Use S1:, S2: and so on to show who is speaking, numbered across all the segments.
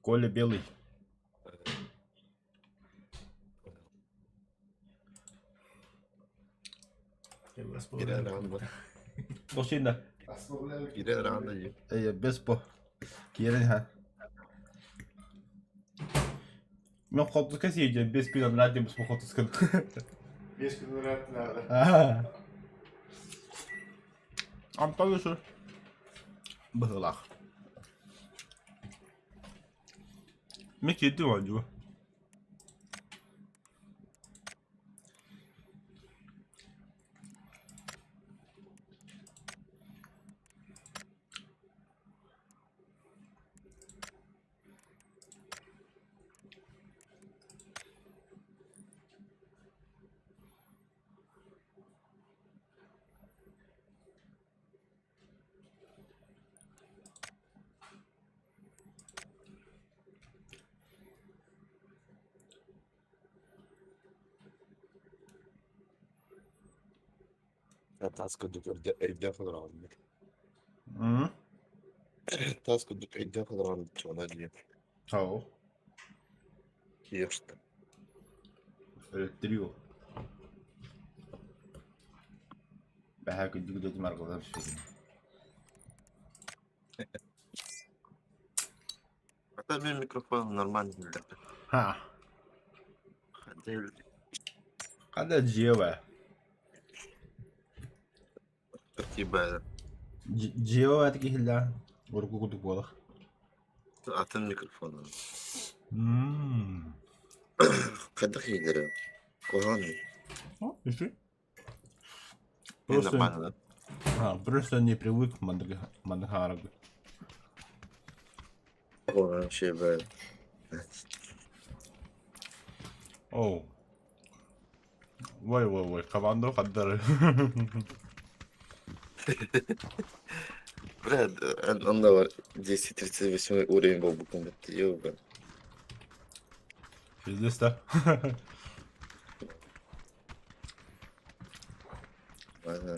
S1: Коля Белый. Досина. Э, без по. Киирэн иһэ. Мен хотуска сиэдьэ, без күн анараа диэн бу хотускан.
S2: 5 күн ырааттынааҕы.
S1: Антон үсү быһыылаах. Мен киирдим оонньууга.
S3: Таас курдук өйдөөх олороҕун.
S1: М?
S3: Таас курдук өйдөөх олороҕун чуона дии.
S1: Ау.
S3: Киирстэ.
S1: Өлөттөрүү. Бэһээ күндү дойдум аргылар сүрүн.
S3: Ата мен микрофон нормально билдерди.
S1: Ха.
S3: Хадел
S1: Хада дьиэвэ.
S3: тиба
S1: Дьиэвэ киһилэ урукку курдук буолар.
S3: атын микрофон.
S1: Мм.
S3: Хайдах иһиллэрэ? Куһаҕан.
S1: Үчүгэй. Просто,
S3: Нормально, да?
S1: а, просто не привык мандыхаарга.
S3: Вообще, бля.
S1: Оу. Ой, ой, ой, команду хаддары.
S3: Бля, онно бар 238 уровень буолбуккун бэтти, ёбан.
S1: Пиздец, да?
S3: Бля.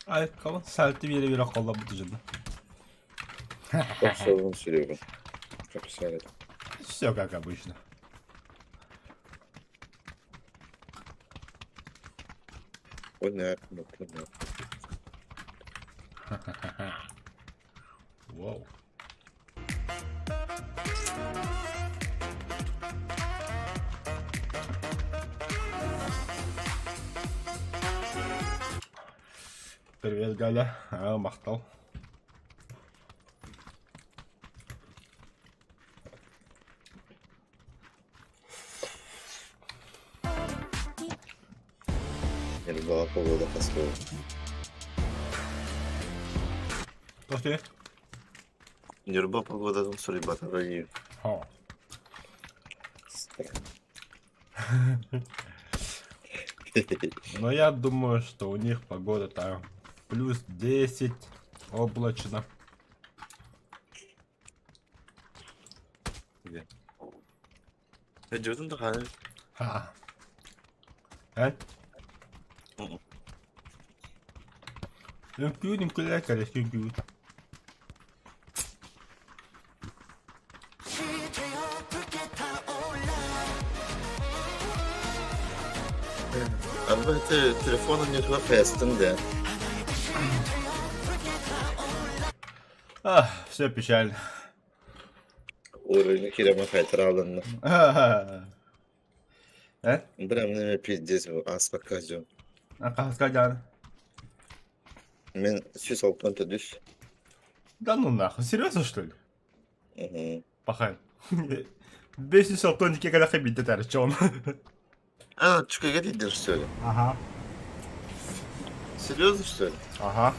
S1: Ay kalın sertli bir yere bir kolla bu dışında.
S3: Çok sorun sürüyorum. Çok sağ
S1: Hiç yok kanka bu işin.
S3: O ne yapma, ne
S1: Wow. Привет, Галя. А, махтал.
S3: Нюрба погода хаскова.
S1: Тоsti?
S3: Нюрба погода там суруйбатара
S1: Ha. Но я думаю, что у них погода там плюс 10, облачно.
S3: Дьүтүн да хааны.
S1: Ха. Э? Үҥкүү үҥкүүлэр кэлэски үҥкүү.
S3: Арба телефона не туга хайастын да.
S1: Ах, все печально.
S3: Уровень кирема хайтаралынна.
S1: Э?
S3: Бля, мне пиздец аспакка жо.
S1: Хаска дьааны.
S3: Мен сүс алтан төдүс.
S1: Да ну нахуй, серьезно что ли?
S3: Угу.
S1: Пахай. Бесишь алтоники, когда хабит, это чё он?
S3: А, чүкэгэ тиийдэр что ли?
S2: Ага.
S3: Серьезно что ли?
S1: Ага.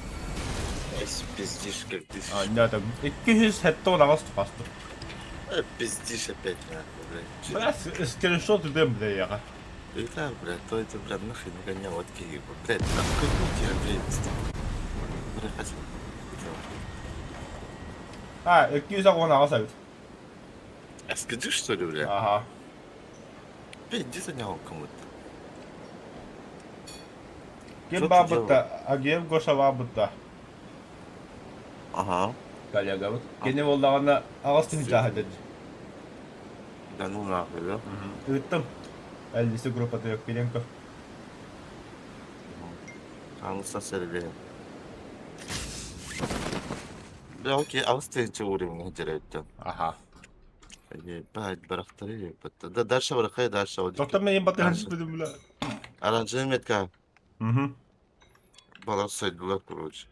S3: Эй, пиздишь, как ты.
S1: Аннята 278 тупастыр.
S3: Э, пиздишь опять, нахуй, блядь.
S1: Бля, скриншот идэм, бля, яга.
S3: Да, блядь, то это, блядь, нахуй нагонял от Киева. Блядь, нахуй тебе время Бля, хотел.
S1: А, 218 эбит.
S3: А скажи, что ли, бля?
S1: Ага.
S3: Блядь, иди занял кому-то.
S1: Ким баабытта, Агиев Гоша баабытта.
S3: Ага.
S1: Коллегабыт. Кини буоллаҕына аҕыс тыһыынча деді.
S3: Да ну нахуй, да?
S1: Ыыттым. Эллиси группата Пиренко.
S3: Ануса сэрэлэһэн. Да, окей, аҕыс тыһыынча уровень дьэрээттэн.
S1: Аха.
S3: Ебать, барахтары ебать. Да дальше барахай, дальше.
S1: Доктор мен батыхан түспүтүм бля.
S3: Оранжевый метка.
S1: Угу.
S3: Балар сайдылар, короче.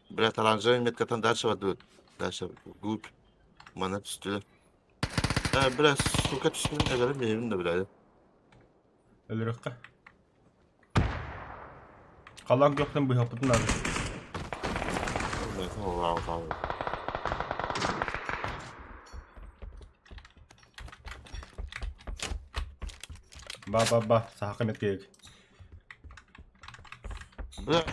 S3: Блядь, оранжевый меткатан дальше ведут. Дальше, вглубь. Мана түстүлэр. Э, бля, сука түстүн, өлөрүм бэйэбин да, бля.
S1: Өлөрөххө. Халлаан күөхтэн быһаппытын наада. Ба ба ба, саха меткеек.
S3: Бля.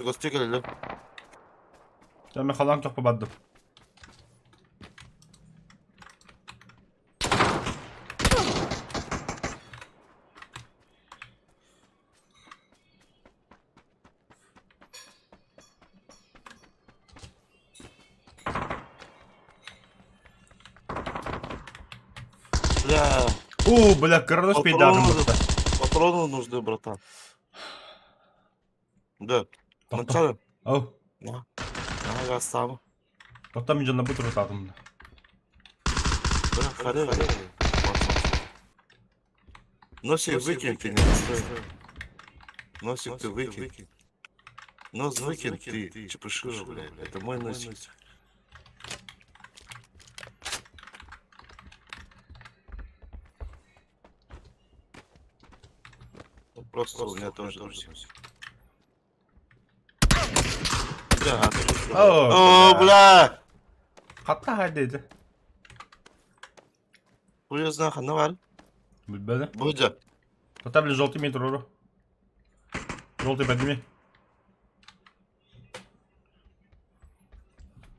S3: Гостей кэллэ.
S1: Мен халаан тохпо бардым.
S3: Бля.
S1: Оо, бля, кырдыш пейдадым
S3: Патроны, патроны нужны, братан. Да. Начало.
S1: Ау.
S3: Ага, сам.
S1: Тоқтам мен жанына бұтыр отадым.
S3: Бля, харе, харе. Носик выкинь, ты не достоин. Носик ты выкинь. Нос выкинь ты, чепушила, блядь. Это мой носик. Ну, Просто у меня тоже носик. Бля, а ты что?
S1: О,
S3: О, бля!
S1: Хатта хайдейді.
S3: Хуй знает, ханна бар.
S1: Білбеді.
S3: Будя.
S1: Тоқта, бля, желтый метр ұры. Желтый подними.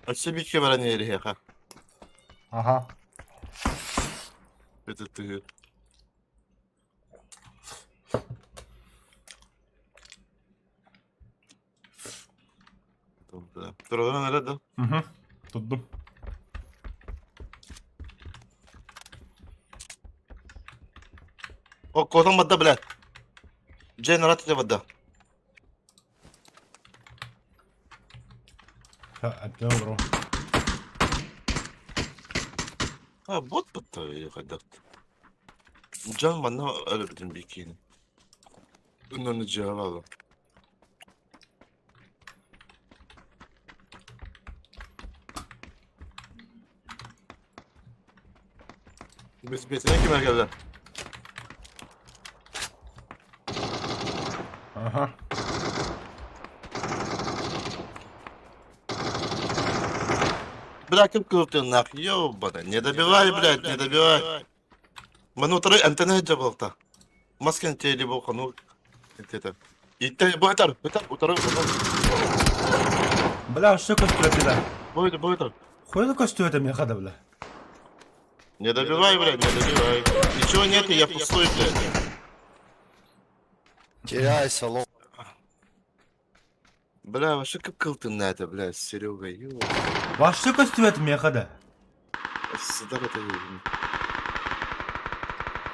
S3: Өссө бииргэ баран иһиэхэ.
S1: Ага.
S3: Это ты. Туралан эрэ да?
S1: Угу. Турдум.
S3: О, куотан барда, блядь. Дьэ, народ этэ барда.
S1: Әбден олорон.
S3: А, бот батта хайдах. Дьон манна өлөрдүн бикини. Үннөні дьиэҕэ бааллар. Бэтинэн ким кэллэ?
S1: Ага.
S3: Бля, ким кылтыыннаах, ёбана, не добивай, блядь, не добивай. Маны утары антенна дьабылта. Мас кэнтиэли бу хонуу это. Иттэ бу этар, этар, утары, утары.
S1: Бля, что көстүбэт да?
S3: Бу это, бу это.
S1: Хуй көстүбэт миэхэ да, бля.
S3: Не добивай, блядь, не добивай. Ничего нет, я пустой, блядь.
S2: Теряйся, лох.
S3: Бля, вообще как кылтын на это, блядь, Серега, ё.
S1: Вообще көстүбэт миэхэ да.
S3: Сюда это...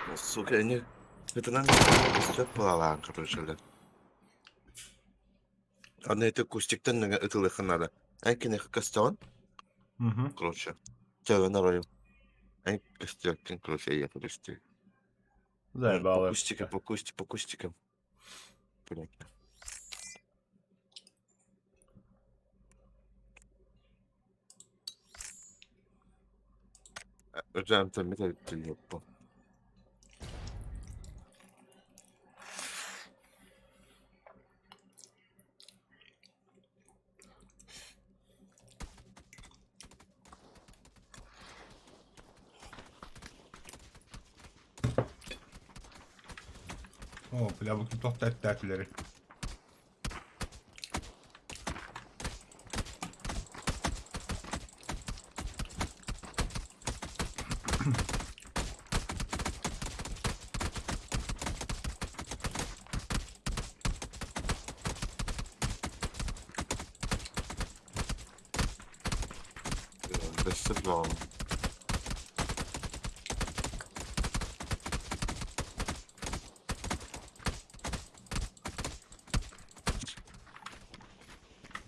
S3: Ну, сука, я не... Это нам костер пола, короче, блядь. Аны это кустиктан ытылыха надо. Әнкене костер,
S1: Угу.
S3: короче. Тебя нарою. Эн костер, короче, я подожди. По
S1: Заебало.
S3: кустикам, по кустикам, по кустикам. Понятно. Өтөмтөммүт эбиппин юппун.
S1: О, бля, бу туох да эттээтилэри.
S3: Өссө буолан.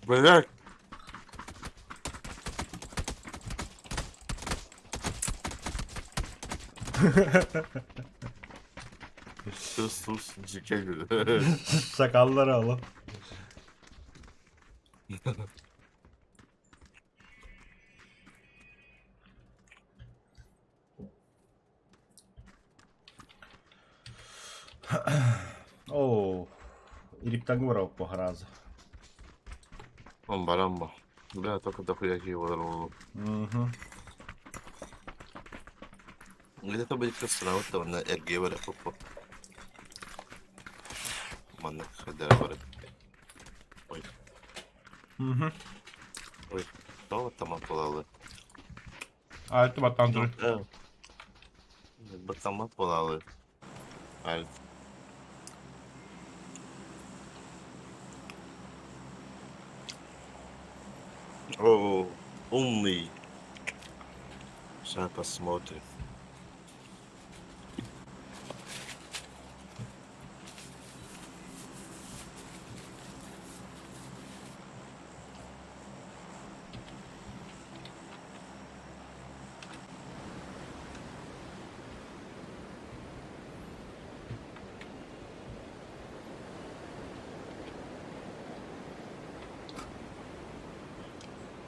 S3: Блядь. Sus sus дьикэ
S1: Sakalları oğlum. Оо, иликтаҥҥа барабыт раза.
S3: Баран Бля, только дохуя киһи буолар буолуо.
S1: Мгм.
S3: Где-то будет красноват, манна эргиэ барар куппу. Манна хайдара барар. Ой,
S1: Мгм.
S3: ой, тоҕо тамак буолалы?
S1: Альты баттан тур.
S3: Баттамат буолалы. Альт. О, умный. Сейчас посмотрим.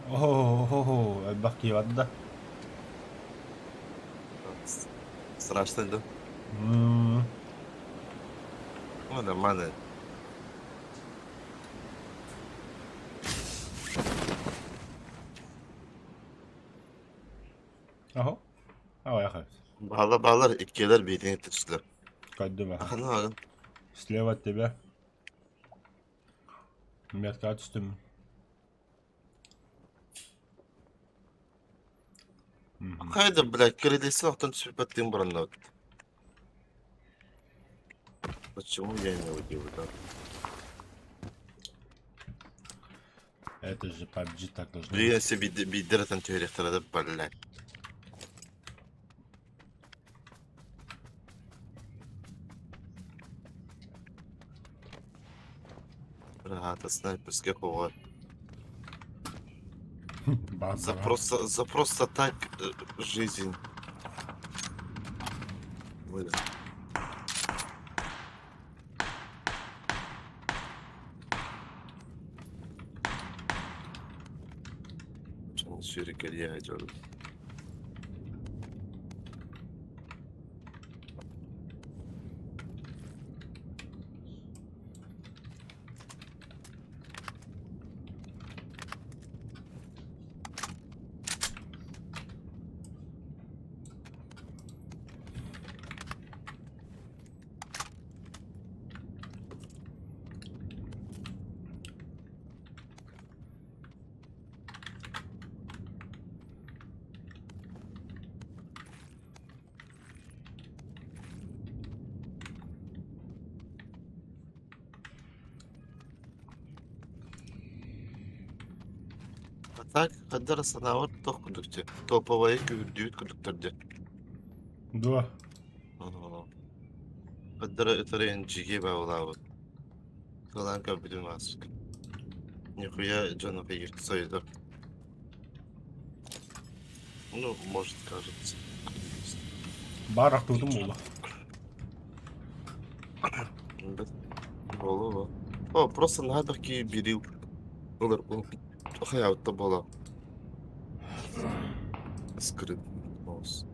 S1: Оо, элбэх киһи барда.
S3: Страшно, да?
S1: М,
S3: Ну, нормально.
S1: Аһо. Аҕыйах эбит.
S3: Баалар баалар иккиэлэр биирин түстүлэр.
S1: Көрдүм аха.
S3: Ханна ааҕын?
S1: Слева от тебя. Метка түстүм. Мгм.
S3: Хайда, блядь, кирилиси охтон түспэттиин бараннабыт. Почему я не удивлен?
S1: Это же PUBG так должно быть.
S3: Билигин биирдэр атан түһэриэхтэрэ да, блядь. Рогата снайперская хуа. За
S1: База.
S3: просто, за просто так жизнь. Ой, Сүүрүкэлиэ дьон. А так, хаддара санаабар туох курдук дьэ. Топовайы күһүрдүүт курдуктар дьэ.
S1: Дуо.
S3: Хаддара ытарыйан дьиги баалаабыт. Кылаан көрбүтүм ааспыт. Нихуя дьону сойдо. Ну, может, кажется.
S1: Баар ахтыбытым буолла.
S3: Буолуо. О, просто надо ки бирил. Ылар хайаутта буола. Скрыт. Оҕус.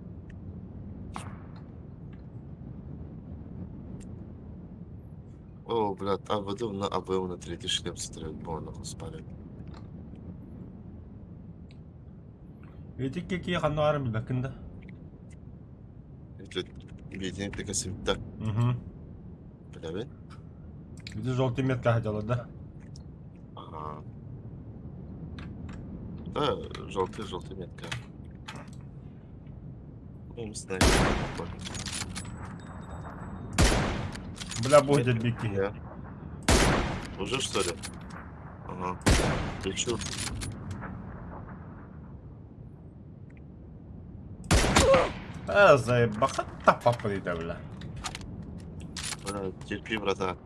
S3: О, блядь, АВД на АВМ на третий шлем стрелять больно, господи.
S1: Ити кики ханна баарын билбэккин да?
S3: Это видение прикосновения.
S1: Угу.
S3: Билэбин?
S1: Ити желтый метка садьалар да?
S3: Ага. Да, желтый, желтый метка. Ну, не знаю.
S1: Бля, будет бики.
S3: Уже что ли? Ага. Лечу.
S1: А, заебаха тапа бля.
S3: Бля, терпи, братан.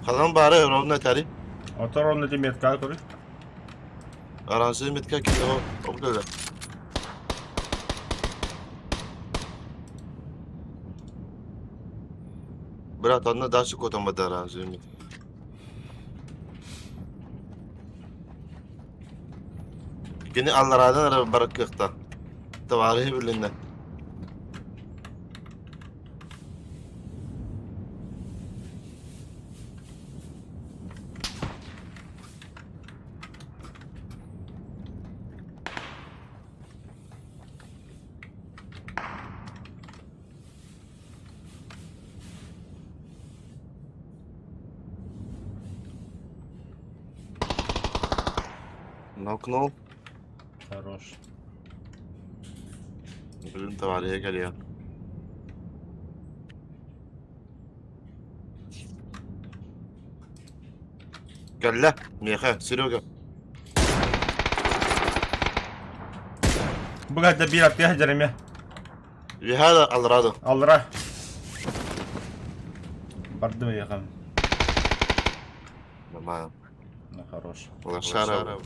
S3: Ханан баары ровно тари.
S1: Ото ровно ти метка көрүй.
S3: Оранжевый метка кио. Обдала. Брат, онно дальше котом бада оранжевый метка. Кини аллараадан эрэ барар кыахтаах. Табаарыһы билиннэ. Нокнул.
S1: Хорош.
S3: Блин, товарищ кэлиэ. Кэллэ, миэхэ, Серега.
S1: Быгайда биир аттыга сылдьар эмиэ.
S3: Үөһээ аллараа да.
S1: Аллара. Бардым эйиэхэ.
S3: Нормально.
S1: Ну, хорош.
S3: Лошара.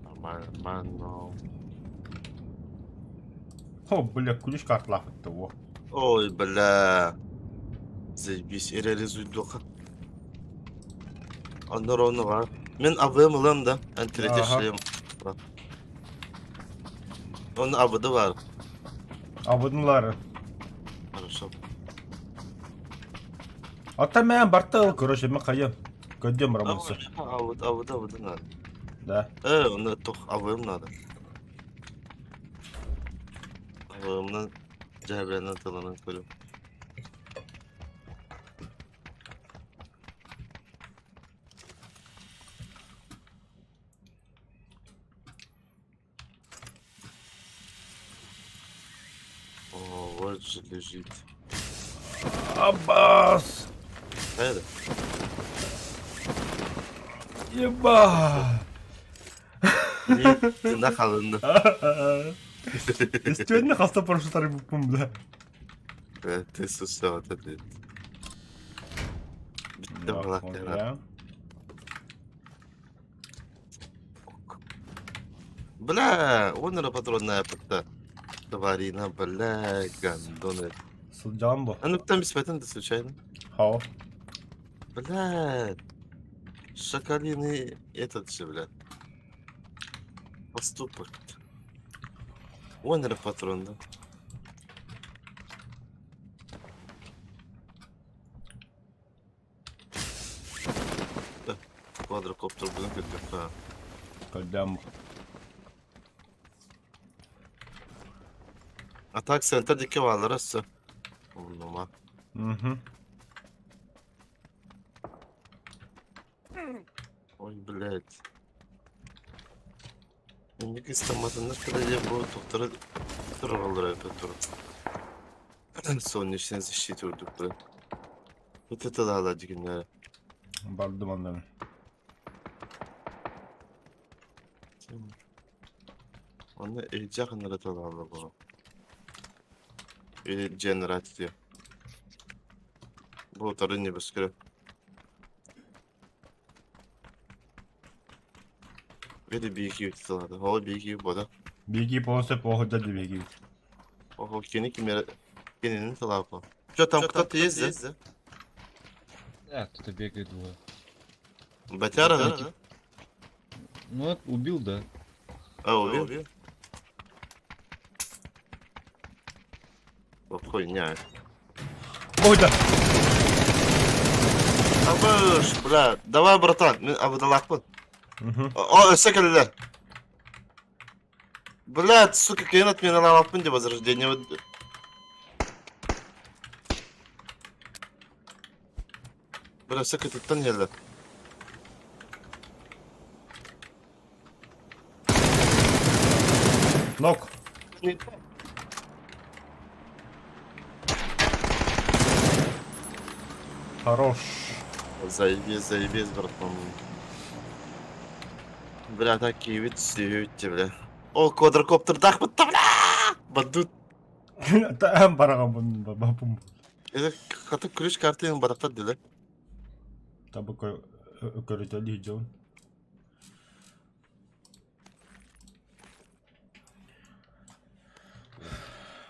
S3: Нормально, нормально.
S1: О, бля, ключ картлаах во.
S3: Ой, бля. Заебись, реализуй духа. Онно ровно бар. Мин АВМ ылам да, эн третий шлем. Он АВД бар.
S1: Абыдылар.
S3: Хорошо.
S1: Ата мен барта, короче, мен хайым. Көдем романсы.
S3: АВД, АВД, АВД надо.
S1: Да.
S3: Онно тух АВМ надо. АВМ-нан дьээбэлэнэн тылынан көрүм. О, вот же лежит.
S1: Аббас!
S3: Это?
S1: Еба!
S3: Тына халынды.
S1: Естественно, хаста парашютары буппун, бля.
S3: Ты сусса вот это. Bitti балак. Бля, он эрэ патронная пытта. Тварина, бля, гандоны.
S1: Сылдьаҕын бу.
S3: А ну там беспэтин да случайно.
S1: Хау.
S3: Бля, шакалиный этот же, бля. Поступок. Он эрэ патрон, да. Квадрокоптер будем көтүөххэ.
S1: Көрдөөн бу.
S3: А так центр диэки бааллара өссө. Умнума.
S1: Угу.
S3: Ой, блядь. Инники стоматыннар кэлэ бу тухтары тураллара эбит тур. Солнечная защита үрдүк бля. Вот это да, дигиннere.
S1: Бардым онно.
S3: Онно илдьэ ханнара талаалла бу. Или генерация. Бу утары небоскреб. Били биики тылады. Ол биики бода.
S1: Биги полностью похода для биги.
S3: Ого, кини кимер кинини тылапа. Что там кто-то есть, да?
S4: Да, кто-то бегает двое.
S3: Батяра, да?
S4: Ну, вот, убил, да.
S3: А, убил? О, хуйня.
S1: Ой, да.
S3: Абыш, бля, давай, братан, мен абыдалақпын.
S1: Угу.
S3: О, өсө кэллэ. Блядь, сука, кыйын отменалаабаппын деп возрождение. Бля, сука, туттан иһэллэр.
S1: Нок. Хорош.
S3: Заебись, заебись, братан. Бля, так киевит, сүйүтте, бля. О, квадрокоптердаах бытта, бля! Бадут.
S1: Там бараган бапум.
S3: Это хата ключ картын барахтар диле.
S1: Табы көрөтөлү дьон.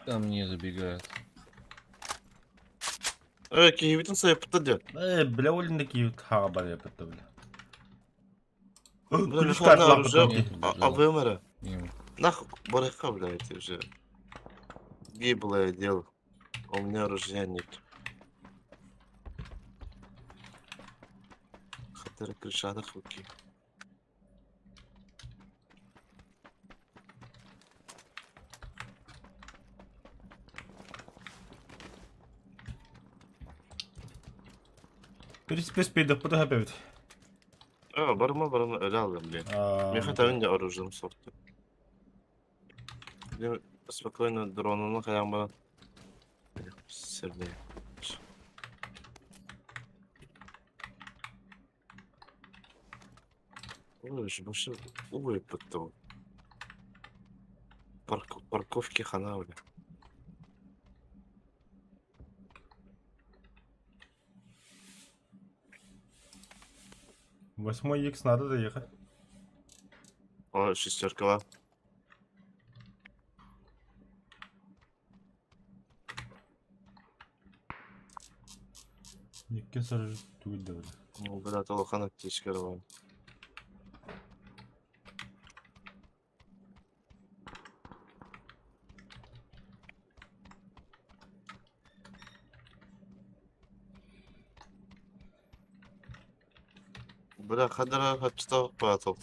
S4: Там не забегают.
S3: Э, киевитин сайыппыта диэн.
S1: Э, бля, олин такие хаға бар япытты, бля.
S3: Бля,
S1: Ключ
S3: механа
S1: карта
S3: оружие.
S1: лапытты.
S3: Абым эрэ.
S4: Мимо.
S3: Нахуй барыха, блядь, уже. Гиблое дело. У меня оружия нет. Хатера крышада хуки.
S1: Переспес пейдэх пытыха пебит.
S3: А, барма барма öyle aldım diye. Меха тавин оружием сорты. Спокойно дронunu kayan bana. Сергей. Ой, башы ой бітті Парк, парковки хана, бля.
S1: Восьмой икс надо доехать.
S3: О, шестерка ла.
S1: Икки сарыжы түгүл бля.
S3: Ну, бля, толохан аптечка бар. Бля, хадара хачта патол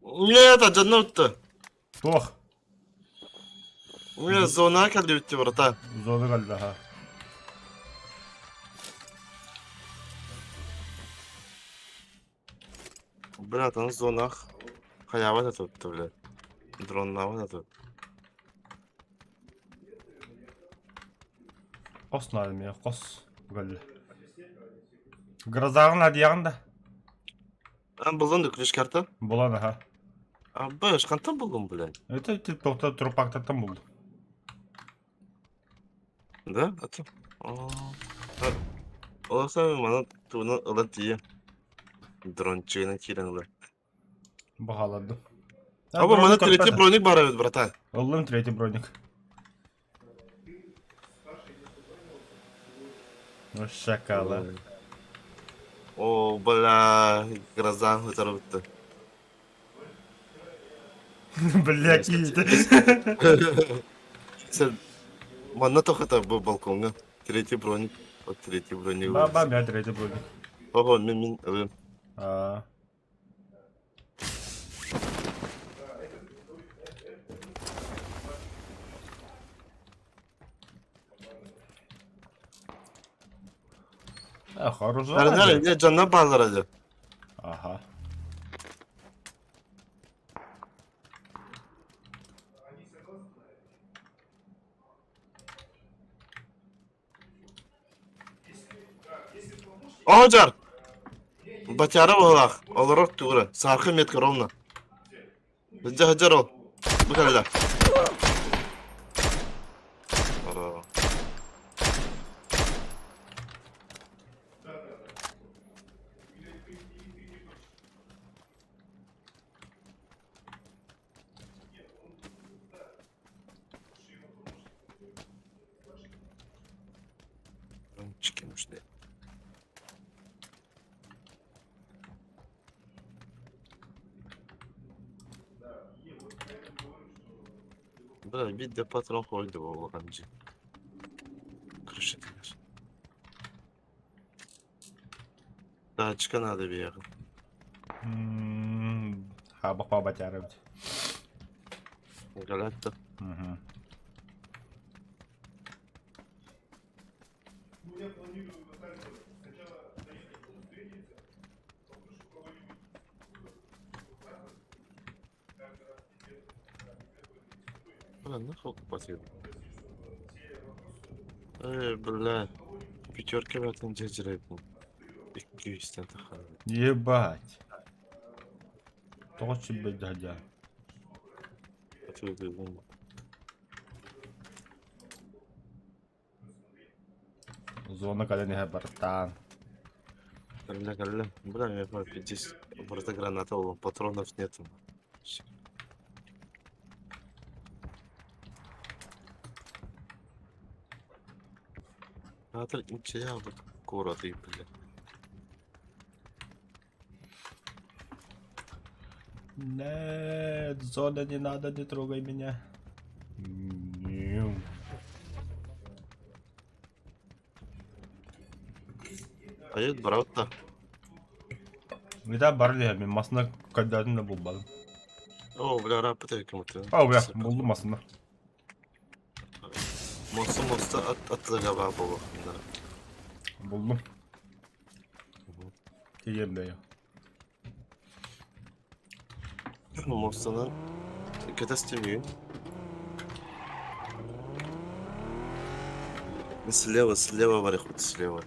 S3: Нет, а
S1: Туох.
S3: У меня зона калибти, братан.
S1: Зона калда, ха.
S3: Бля, там зонах. Халява тут, бля. Дрон на тут.
S1: Қос надо мне, қос. Галли. Грозағын адияғында.
S3: А, булдың да ключ карта?
S1: Булан, аха.
S3: А, бэш, қантан булдың, блядь?
S1: Это ты тоқта тұрпақтаттан болды.
S3: Да? А то? Оласа мана туна ылан тие. Дрончигына кирен бля.
S1: Бағаладым.
S3: Аба мана третий броник бар эбит, братан.
S1: Ыллым третий броник. Ну, шакала.
S3: О, бля, гроза өтәріп бітті.
S1: Бля, киді.
S3: Сен манна тоқата бұл балконға. Третий броник. Вот третий броник.
S1: Баба, мя третий броник.
S3: Ого, мен мен ылым.
S1: А. А, хорошо.
S3: Нәре, не жанна балар әлі.
S1: Ага.
S3: О, жар. Батяра болақ. Олар туғыры. Сарқы метка ровно. Бізде хажар ол. Бұл кәлі. нужны. Бля, видео патрон ходит оранжи. Крыша, конечно. Тачка надо бегать.
S1: Хабах бабатярыбыт.
S3: Галатта. Бля, нахуй покупать Эй, бля. Пятерки в этом дядя Икки үстэн тахаар.
S1: Ебать. Тоҕо сүбэйдэһэ Зона кэлэн иһэ бартаан.
S3: Кэллэ, кэллэ. Бля, я пиздец. Просто граната патронов нету. Аатар инчэйэ аҕалбыт куораты бля.
S1: Нет, зона не надо, не трогай меня.
S3: Айыт барабыт да.
S1: Вида бар диһэ мин масына көрдөөтүм да булбатым.
S3: Оо, бля, раппыт эбиккин
S1: Оо, бля, булдум масына.
S3: Муоста муоста аттыга баар буолуохтара.
S1: Булдум. Тиийэм да
S3: Муостанан кэтэс түмүгүн. Слева, слева барыхпыт, слева.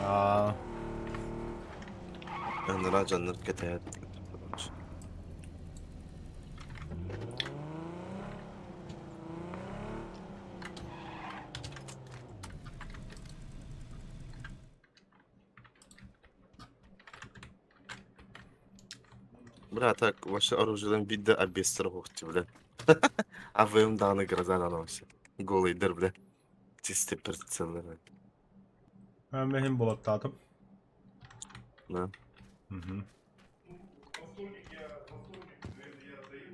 S1: Аа.
S3: Анараа дьоннор кэтэһэр. Бля, так, ваше оружием бидде обестер оһохчу, бля. АВМ даҕаны гроза вообще. Голыйдар, бля. Чистый прицел.
S1: Мин булаттаатым.
S3: Да.
S1: Мгм.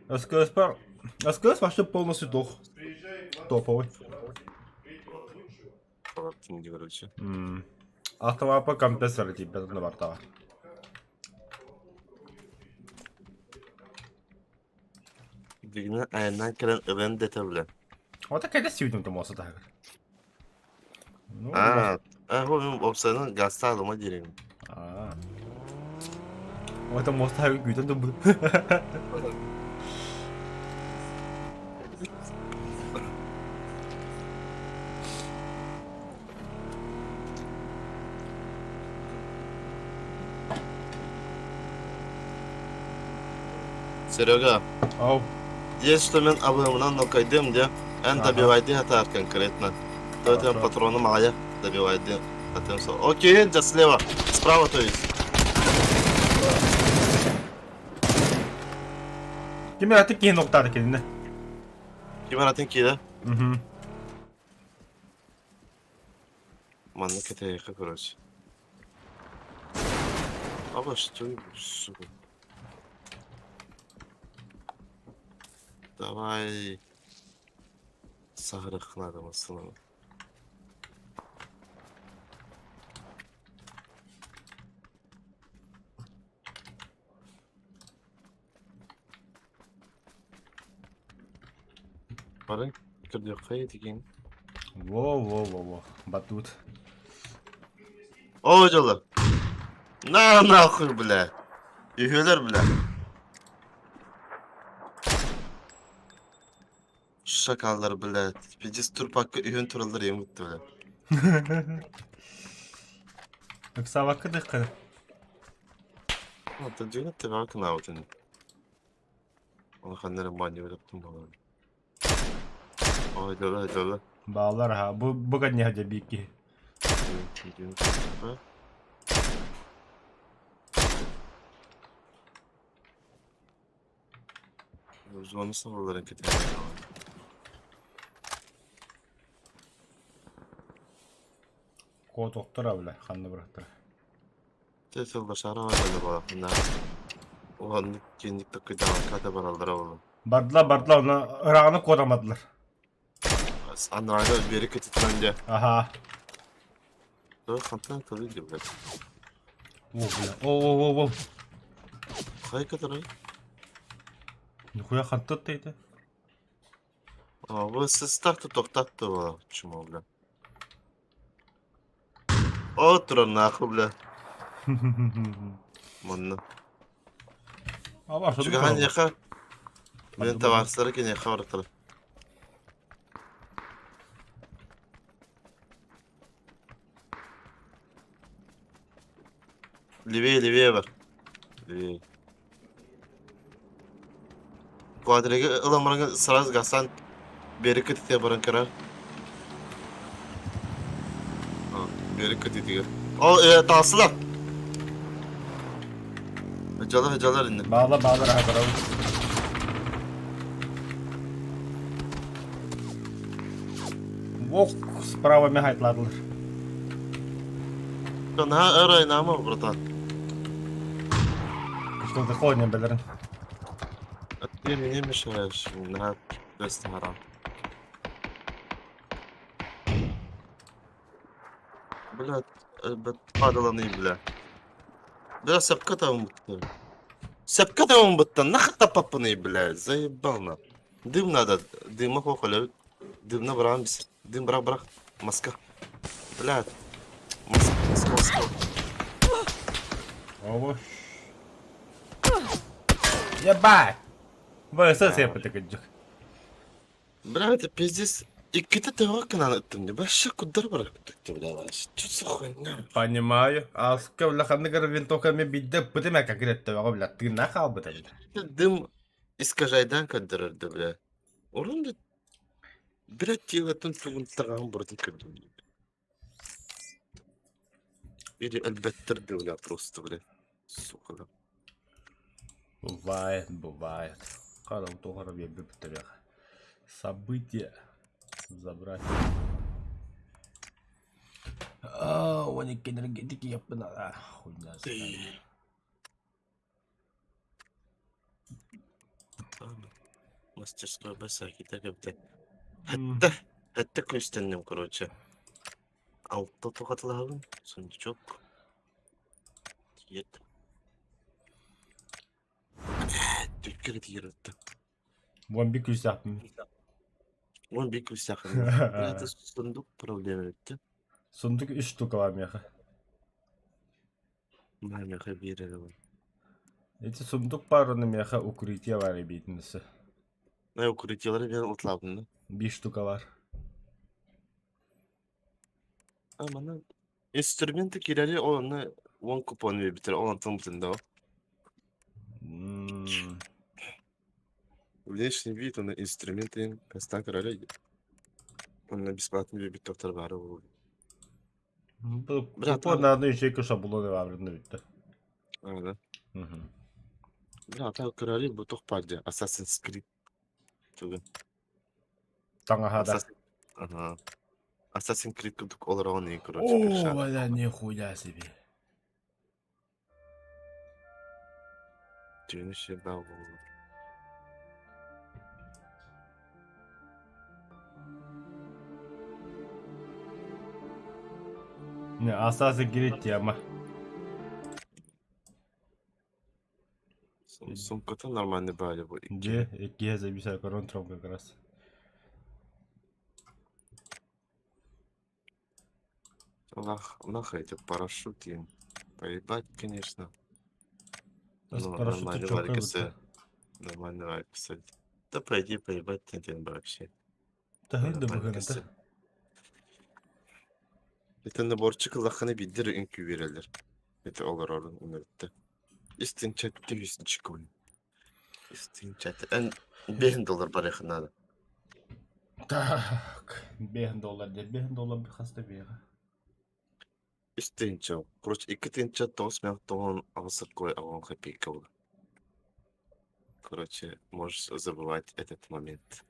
S1: СКС пар... СКС вообще полностью дох. Топовый.
S3: Короче.
S1: Автомапа компрессор типа на бортах.
S3: Дигинэ айаннаан кэлэн ылан дэтэ бля.
S1: Вот такая сүүтүм томоосо таһыгар. Ну,
S3: Аа, аа, бу уопсайынан газтаалыма диирим.
S1: Аа. Вот мост таһыгар күүтэн турбут.
S3: Серега,
S1: Ау.
S3: если мин абыһымынан нокайдым дьэ, эн добивайдыы хатаар конкретно. То это патроны аҕыйах добивайдыы хатыам со. Окей, дьэ слева, справа то есть.
S1: Ким эрэ киһи нуктаата кинини.
S3: Ким эрэ киирэ?
S1: Мгм.
S3: Манна кэтэһиэххэ короче. Аба что сука. Давай. Саһарыаххын наада массыынаны. Бары көрдүөххэ этигин.
S1: Во-во-во-во. Батут.
S3: Оо дьоллор. На нахуй, бля. Үһүөлэр, бля. Шакаллар, бля. Пиздец турпакка үһүн тураллар ийэм бутта, бля.
S1: Ыксаабакка дыххын.
S3: Оттон дьиҥэ тэбэҕэ кынаабыт ини. Улаханнары моонньу өлөптүм буолан. Ой, дьоло, дьоло.
S1: Баалар аха. Бу бу кэнниһэ дьэ биир киһи.
S3: Зону сабылларын кэтэһэн.
S1: Куотуохтара бля, ханна бырахтара.
S3: Те сыллашара бараллар буолахына. Уонна киник такыйдаҕа да бараллара буолуо.
S1: Бардылар, бардылар, онно ырааҕына куотамматылар.
S3: Анараа биэри кытытынан дьэ.
S1: Аха.
S3: Dur хантан тылы дибет.
S1: О, бля. О, о, о, о.
S3: Хай кытырай.
S1: Нихуя хантан тейді.
S3: А, bu сыстахты тоқтатты ба, чмо, бля. Отура нахуй, бля. Манна.
S1: Аба, что
S3: Чугахан яха. Мен табарсары кен яха баратыр. Левее, левее бар. Левее. Квадрига ылан баран сразу гасан бери кытытыга баран көрөр. Бери кытытыга. Ол таасыла. Жалар жалар инде.
S1: Bağla bağla rahat bravo. Ох, справа мягайтладылар.
S3: Наһаа өр айнаама, братан.
S1: Что ты холоднее бэлэрин.
S3: А ты мне мешаешь. Наһаа бэс харам. Бля, падаланы, бля. Бля, сапка там бутты. Сапка там бутты. Нахуй тапапаны, бля. Заебал на. Дым надо. Дыма хохоля. Дымна брам. Дым брак брак. Маска. Бля. Маска, маска, маска.
S1: Ово. Ебать! ВСС я потыкать.
S3: Бля, это пиздец. Иккитэ төһө гынан ыттым дии. Вообще куддар бырахпыт бля. Что за хуйня?
S1: Понимаю. Аска бля ханныгар винтовками бидде бытыма как бля бля тыына хаалбыта бля.
S3: Дым искажайдан көрдөрөрдө бля. Урун да бля телотун тугун тагаһын бұрытын көрдүм. Или әлбәттер бля просто бля. Сука. Да.
S1: Бывает, бывает. Хара утоҕар биэрбит События забрать. А, он энергетики я а, хуйня.
S3: Мастерская баса кита кэбитэ. Хэтте, хэтте көстөннүм, короче. Алта тоқатылабын, сундучок. Тиет. Түккер тиерді.
S1: Вон бик үсәппин.
S3: Он бик үсәхин. Это сундук проблема битти.
S1: Сундук үс штука бар меха.
S3: Меха биэрэр бар.
S1: Эти сундук бар оны меха укрытие бар эбиитинесе.
S3: Э, укрытиелары мен утлабын да.
S1: Биш штука бар.
S3: А, мана инструменты кирәли оны он купон битер, ол антон бутында. Внешний вид, оны инструменты кастан кирәли. Оны бесплатно бит доктор бары ол.
S1: Бу
S3: Брат,
S1: купон на одну ячейку шаблоны бар битте.
S3: Ага. Брат, ал кирәли бу тохпарды Assassin's Creed. Түгел.
S1: Таҥаһа да.
S3: Ага. Assassin's Creed курдук олорон короче.
S1: О, бля, нихуя себе.
S3: Түйініші бау болды.
S1: Не, Assassin's Creed тема.
S3: Сумката нормальный бали бу.
S1: Где? Где зависает корон тром как раз.
S3: Лах, нахуй эти парашюты. Поебать, конечно. Ну,
S1: Парашюты
S3: нормальный
S1: чё,
S3: варикасы. Нормальный варикасы. Да пойди поебать ты вообще.
S1: Да да быгын
S3: Это наборчик лаханы биддер үңкүү берелер. Это олар орын үнөрттө. Истин чатты үстін чикон. Истин чатты. Эн 5 доллар бар надо.
S1: Так, 5 доллар, 5 доллар bir хаста бега.
S3: Истин чау. Короче, 2 тынча тоғыз мен тоғын алсыр кой алған копейка болды. Короче, можешь забывать этот момент.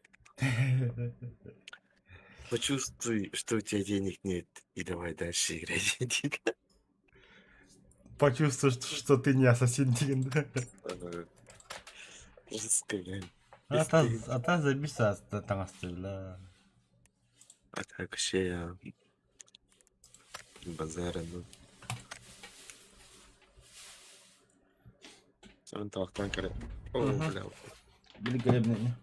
S3: Почувствуй, что у тебя денег нет, и давай дальше играть.
S1: Почувствуй, что ты не ассасин диэн.
S3: Жестко, блин.
S1: Ата ата забиса таҥастыыллар.
S3: А так вообще я базара, ну. Сен тахтан кere. О, бля.
S1: Великолепный.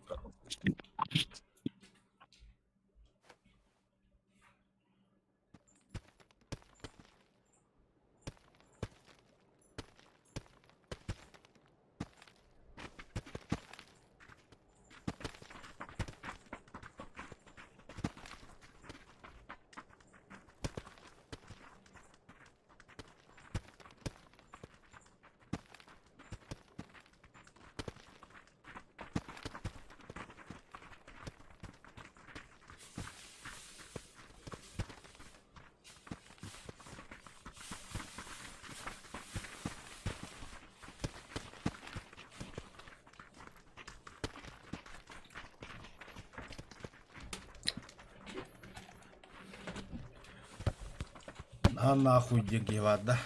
S1: А нахуй деньги да.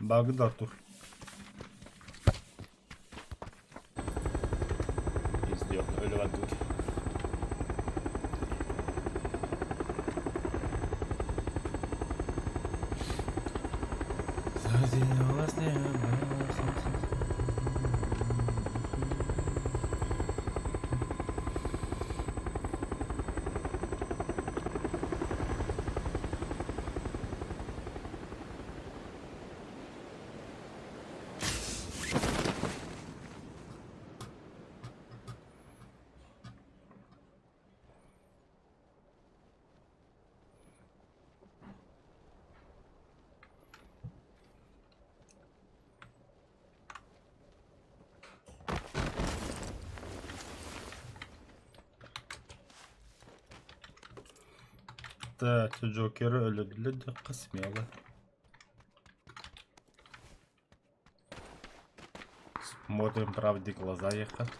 S1: Багда Артур. Пиздец, өлө тут. Так, Джокер өлөрдүлэр смело. Смотрим правде глаза ехать.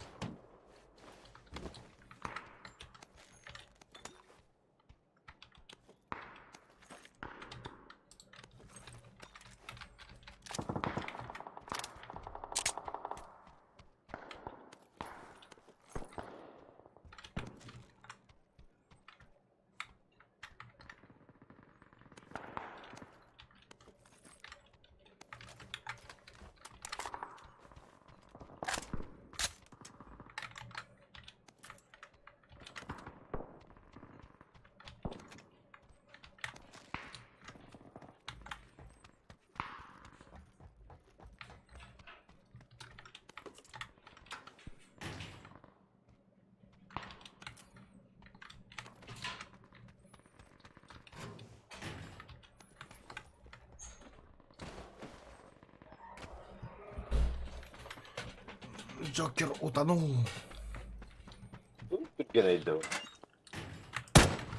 S1: Джокер утонул.
S3: Түргэн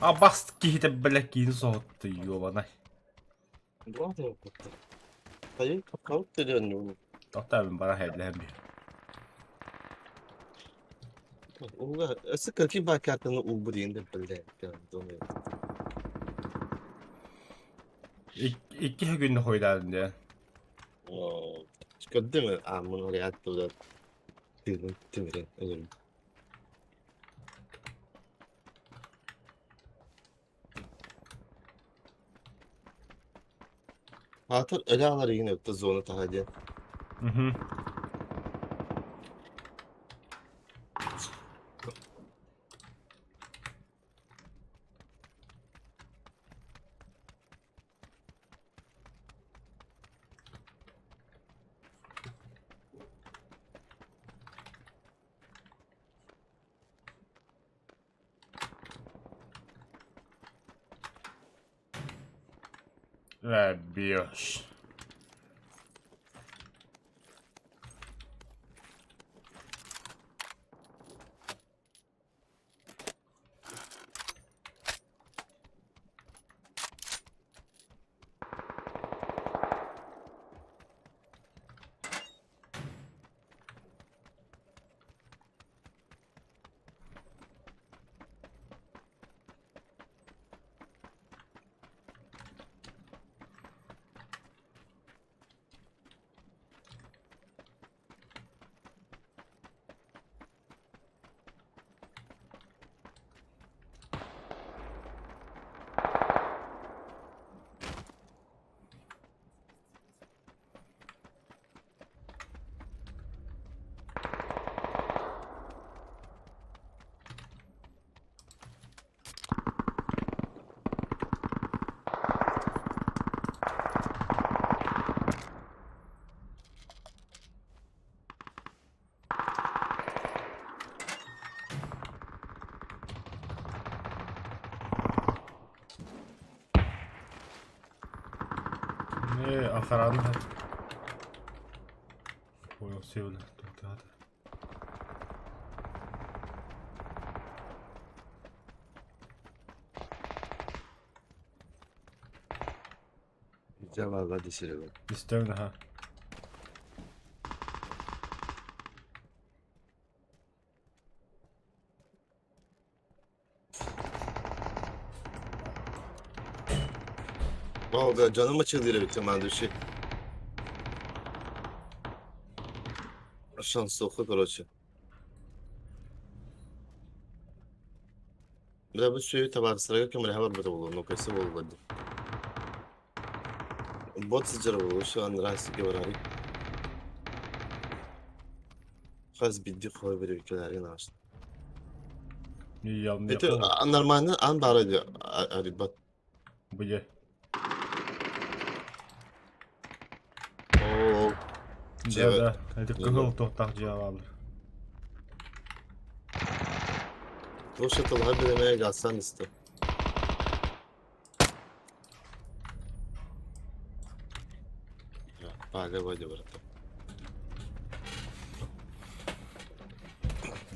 S1: А бас киһитэ бля киин соһутты ёбанай.
S3: Hayır, kalk dönüyorum.
S1: Тоқтаа бара хэдлэһэн би.
S3: Уга, өссө какие бакатаны убурин блядь, думаю.
S1: Икки күн хойдаадын дэ.
S3: Көрдүм, а муну оттуда. Тыгын тимирин өлөрүм. Hatır öyle alар yine öptü зона тахадя.
S1: Мгм. Бьешь. Не, охрана. Понял, все, бля, тут надо.
S3: Дьэ баалла десеребин.
S1: Истэбин аха.
S3: О, бля, дьонум ачылыыр эбит командующий. Шансуху, короче. Бля, бу сүөһү табаарыстарга көмөлөһө барбыта буолуо, нукайсы буолбат дии. Бот сылдьар буолуо, что андрасиге барарый. Хас биирдии хоһу бирибиккэлээри нааста.
S1: Не
S3: Это нормально, ан баара дии, арыйбат.
S1: Быйа.
S3: Оо,
S1: Да, да. Это кыһыл туохтаах дьиэ бааллар.
S3: Туох тылга биремээ галсан истэ. Паага вроде брата.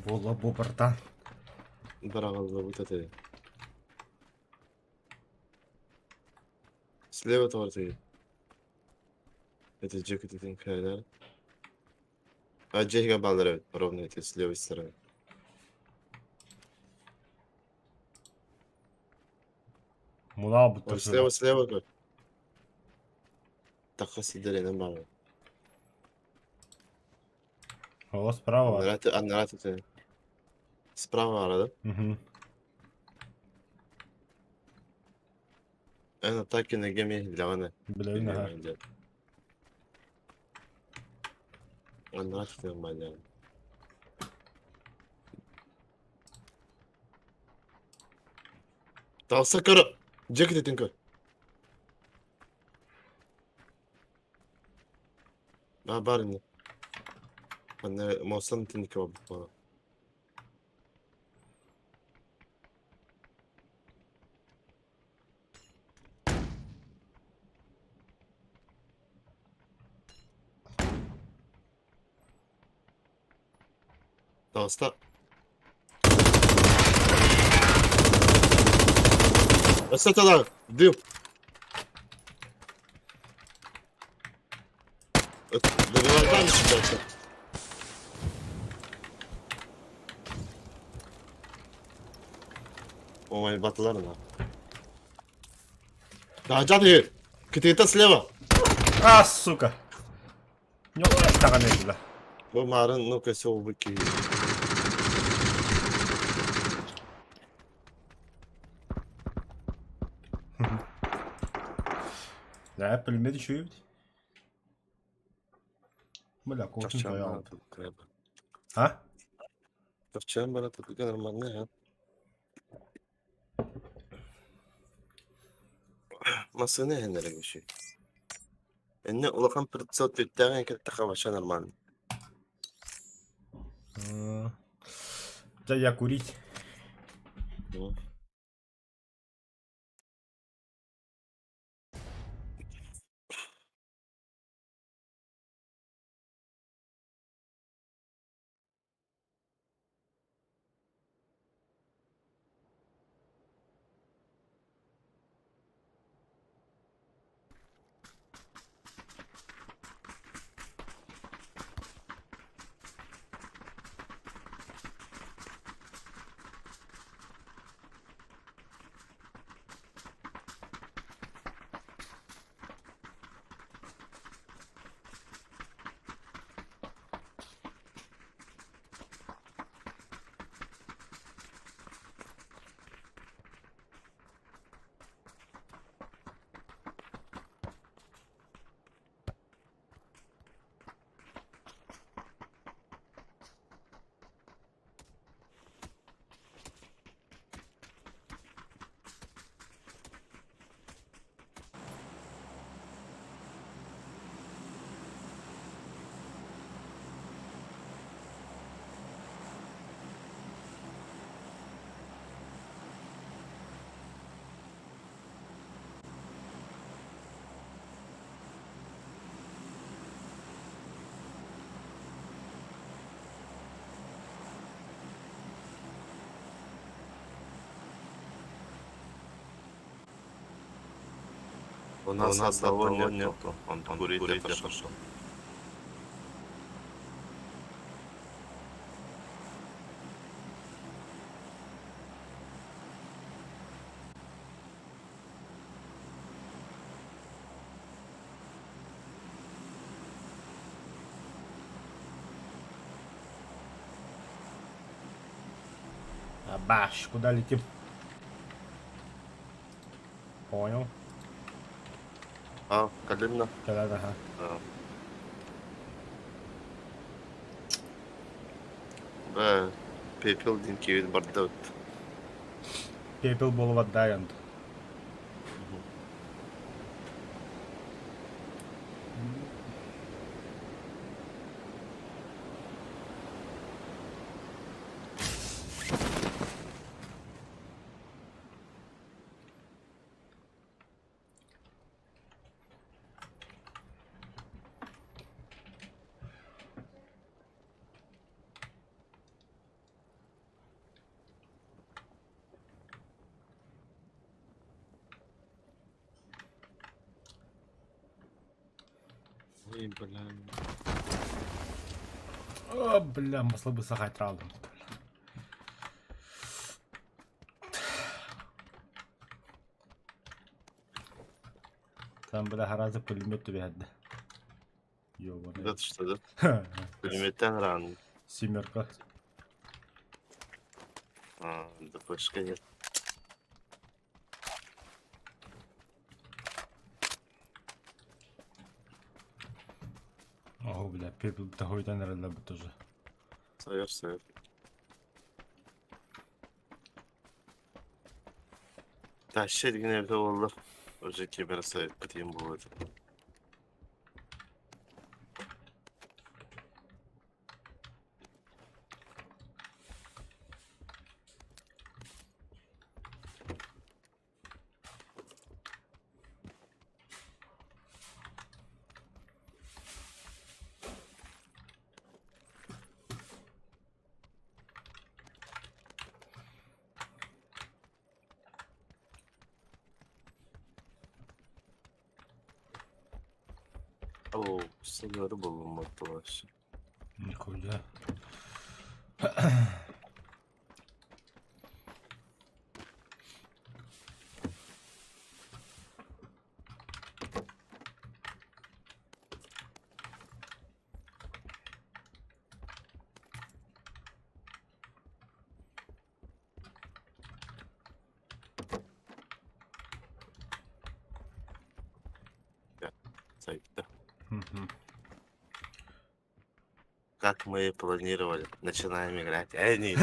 S1: Буола бу братан.
S3: Быраҕыллыбыт этэ. Слева товар Это Джек кайлар. А Джейга баллар ровно это с левой стороны.
S1: Муна
S3: Ой, слева, слева как. Таха сидели баар.
S1: О, справа.
S3: Аннарат это. Справа баар, да?
S1: Угу.
S3: Эн атаки на геме для
S1: Блин, ага.
S3: Аннарат это нормально. Тавса көр. Джек этин көр. Ба бар ини. Манна мостан тиники бар. Таҕыста. Өссө талар. Дым. Добивайтан дальше. Ой, батылар на. Да, жат Китита слева.
S1: А, сука. Ньоҕ бля.
S3: Бу марын, ну-ка, все убыки.
S1: Да, пулемет еще есть. Бля, кофе стоял. А?
S3: Тавчан брат, это нормально, а? Масыны хеннерек еще. Энне улахан прицел түттээҕин кытта вообще нормально.
S1: Да я курить.
S3: Ну. У нас одного нету. Он курить отошел.
S1: Абаш, куда летим? Понял.
S3: А, Калина.
S1: Кэлэн аха.
S3: А. Б, пепел диэн киирэн барда
S1: Пепел буолбат дайант.
S4: Ой, бля.
S1: О, бля, маслы сахайтралдым. Там, бля, харазы пулемет түбэһэрдэ. Ёбаный.
S3: Да что, да? Пулеметтен ран.
S1: Семерка.
S3: А, да пышка нет.
S1: О, бля, пепел тахуйтан эрэллэр тоже.
S3: Сойор, сойор. Тащи генә буолла. Уже кибер сайыппыт диэн буолуо этэ. Оо, сеньоры буллум вообще.
S1: Нихуя.
S3: Сайта.
S1: Мгм.
S3: Как мы и планировали. Начинаем играть. Эй, не.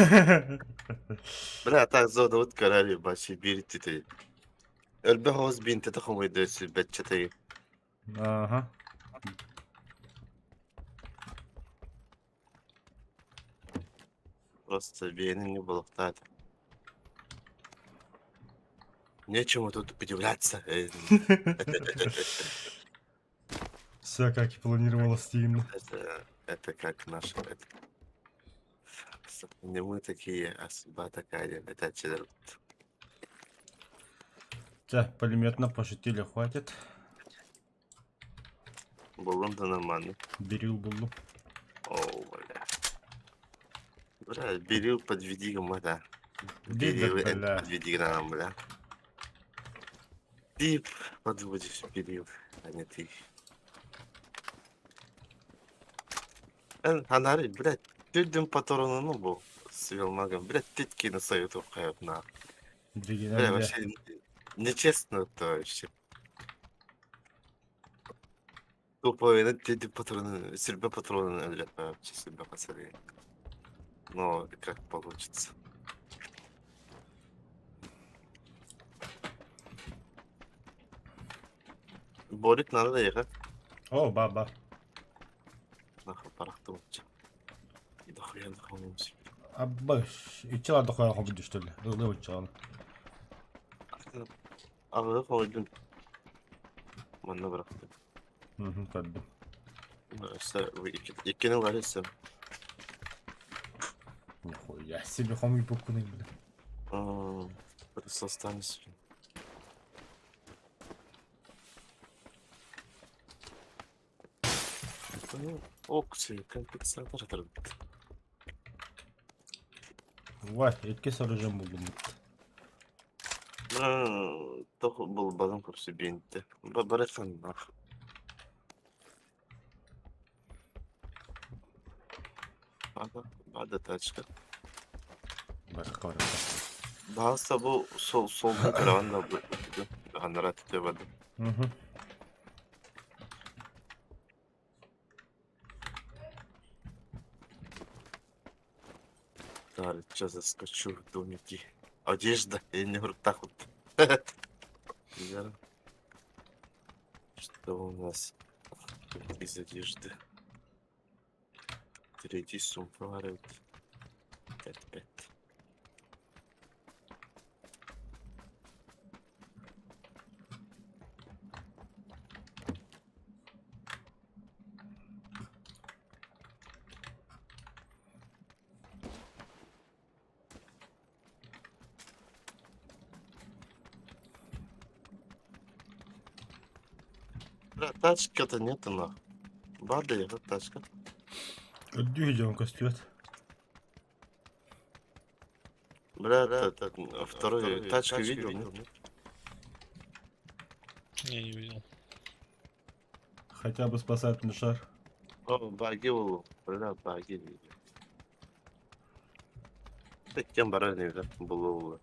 S3: Бля, так зона вот короли, бачи, бирти ты. Элбэх оҕус биинтэтэ хомуйда сүүрбэччэ
S1: Ага.
S3: Просто биэни не булуктаат. Нечему тут удивляться.
S1: Все как и планировалось Steam.
S3: Это как наш... Это... Не мы такие, а судьба такая. Это чедр.
S1: Чэ, пулеметно пошутили, хватит.
S3: Буллум да нормально.
S1: Берил буллум.
S3: О, бля. Бля, берил подведи да.
S1: Бери,
S3: Берил, это
S1: бля.
S3: подведи нам, бля. Ты подводишь Берил, а не ты. Анари, блядь, түрдүн патронunu бу свилмагын, блядь, титкини соютуп коет на. Бля, вообще нечестно это вообще. Тупо тиди патроны, сүрбэ патронун өлөрөт вообще сүрбэ хасары. Но как получится. Борик надо ехать.
S1: О, баба.
S3: Нахуй парахтым. Дохуя нахуй.
S1: Абыш. Ичила дохуя хомуйду что ли? Ылы учал.
S3: Аҕыһы хомуйдум. Манна бырахтым.
S1: Угу, көрдүм.
S3: Өссө иккини ылар өссө.
S1: Нихуя себе хомуйбуккунуй, бля.
S3: Просто останусь. Ок, компенсатор атырбыт.
S1: Вай, икки соружен булдум.
S3: Тох булбадым көрсө бинти. Барыхан нах. Ага, бада тачка.
S1: Барыха барыха.
S3: Бааса бу сол солда караван да бу. Анара тетебады.
S1: Угу.
S3: Так, сейчас заскочу в домики. Одежда, я не говорю так вот. Что у нас из одежды? Третий сумка 5-5. Бля, тачка-то нету нах. Бада, я тачка.
S1: Көрдүү дьон көстүбэт.
S3: Бля, это, второй тачку видел, нет?
S4: Не, не видел.
S1: Хотя бы спасательный шар.
S3: О, баги был. Бля, баги видел. Кем баран evde булу.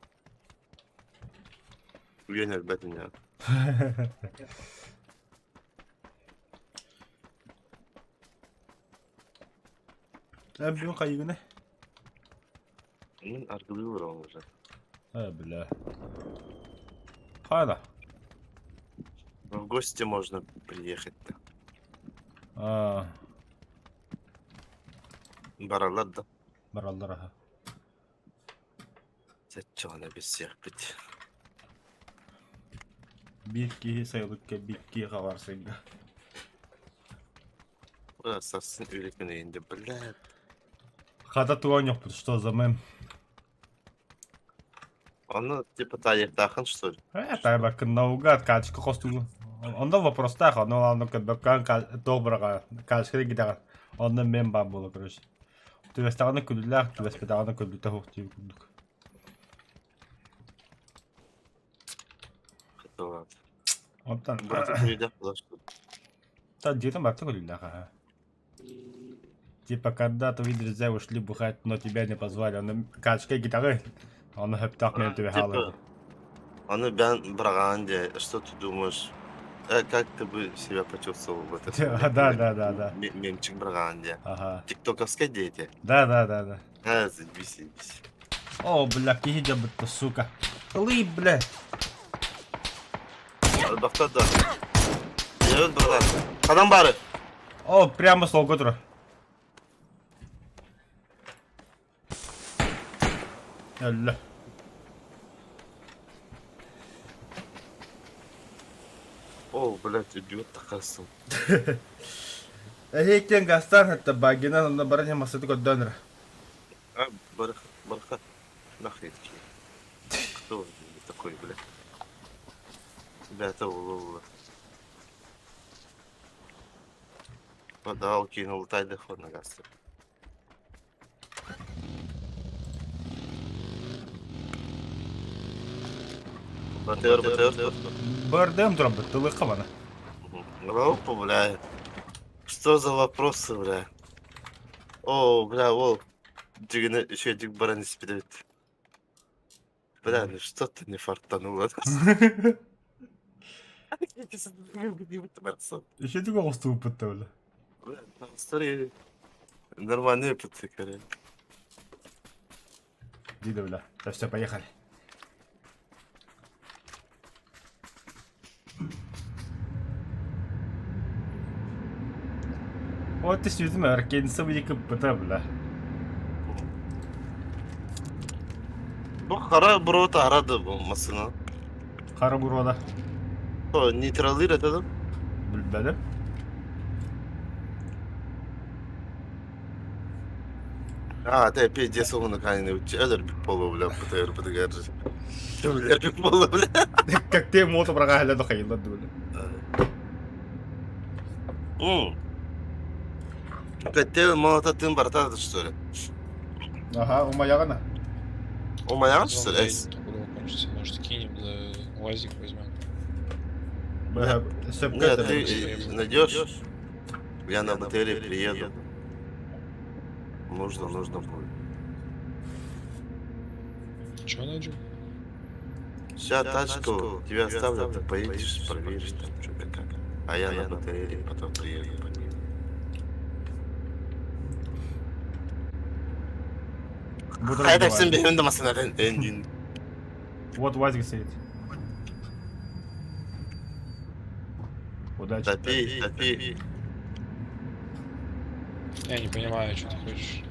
S3: Үйен әлбәтін я.
S1: Эн бүгүн хайыгыны?
S3: Мен аргылы уже.
S1: Э, бля. Хайда.
S3: В гости можно приехать-то.
S1: А,
S3: Баралар да.
S1: бараллар аха.
S3: Саччоҕуна билсиэхпит.
S1: Биир киһи сайылыкка биир киһи хабарсыҥҥа.
S3: Сарсын үлэтин инде, блядь.
S1: Хата туоньохпут, что за мем?
S3: Ону типа таайыахтаахын что ли?
S1: Э, тайбаккын наугад качка хостугу. Онда вопростаах, онно аны көбөккөн туох быраҕа качка гитаҕа. Онно мем баар буола короче. Түбэстэҕинэ күлүүлээх, түбэспэтэҕинэ күлүүтэ суох диир курдук. Оттон
S3: Барыта күлүүлээх буолар что ли?
S1: Та дьиэтин барыта күлүүлээх аһа. Типа когда твои друзья ушли бухать, но тебя не позвали, онно качка гитары. Онно хөптөөх мен түбэ хаалар.
S3: Аны бэн быраҕаан дии, что ты думаешь? Как ты бы себя почувствовал в этом?
S1: Да, да, да, да.
S3: Мемчик быраҕаан дии.
S1: Ага.
S3: Тиктоковская дети.
S1: Да, да, да, да.
S3: А, заебись, заебись.
S1: О, бля, киһи дьабытта, сука. Ылый, бля.
S3: Бахта да. Evet братан. Ханан бары.
S1: О, прямо суолга турар. Өллө.
S3: О, блядь, идиот такасың.
S1: Эһиэттэн гастаан хатта багинан онно баран массаты көрдөөн эрэ.
S3: А, барах, бараха. Нахрен Кто такой, блядь? Ребята, улы Подал, кинул тайдехо на газ. БТР, БТР.
S1: БРДМ турабыт, тылыхха бана.
S3: Опа, бля. Что за вопросы, бля? О, бля, ол. Дигіне үшедік баран испедет. Бля, ну что-то не фартануло.
S1: Үшедік оҕустубуппут да бля.
S3: Бля, смотри. Нормальный пацаны.
S1: Дида, бля. Да все, поехали. Вот ты сюда, аркенса выйка бля.
S3: Бу хара буруота арады бу массыына.
S1: Хара буруода.
S3: О, нейтраллыыр этэ да?
S1: Билбэтим.
S3: А, ты пиздец, он на кане өлөр болу, бля, БТР, БТГР. Өлөр болу, бля.
S1: Как ты мото быраҕа да хайыллар бля.
S3: М. Коктейль молотатын барыта что ли?
S2: Ага, умайаҕын.
S3: Умайаҕын что ли?
S4: Куда кончится, может, кинем, да УАЗик возьмем.
S3: Нет, ты найдешь? Я на БТРе приеду. Нужно, нужно будет.
S4: Чего найдем?
S3: Сейчас тачку тебе оставлю, ты поедешь, проверишь там, что да как. А я на БТРе потом приеду по ней. Хайда сен бэйэм да массыынатын эндин.
S1: Вот УАЗик стоит. Удачи.
S3: Топи, топи.
S4: Я не понимаю, что ты хочешь.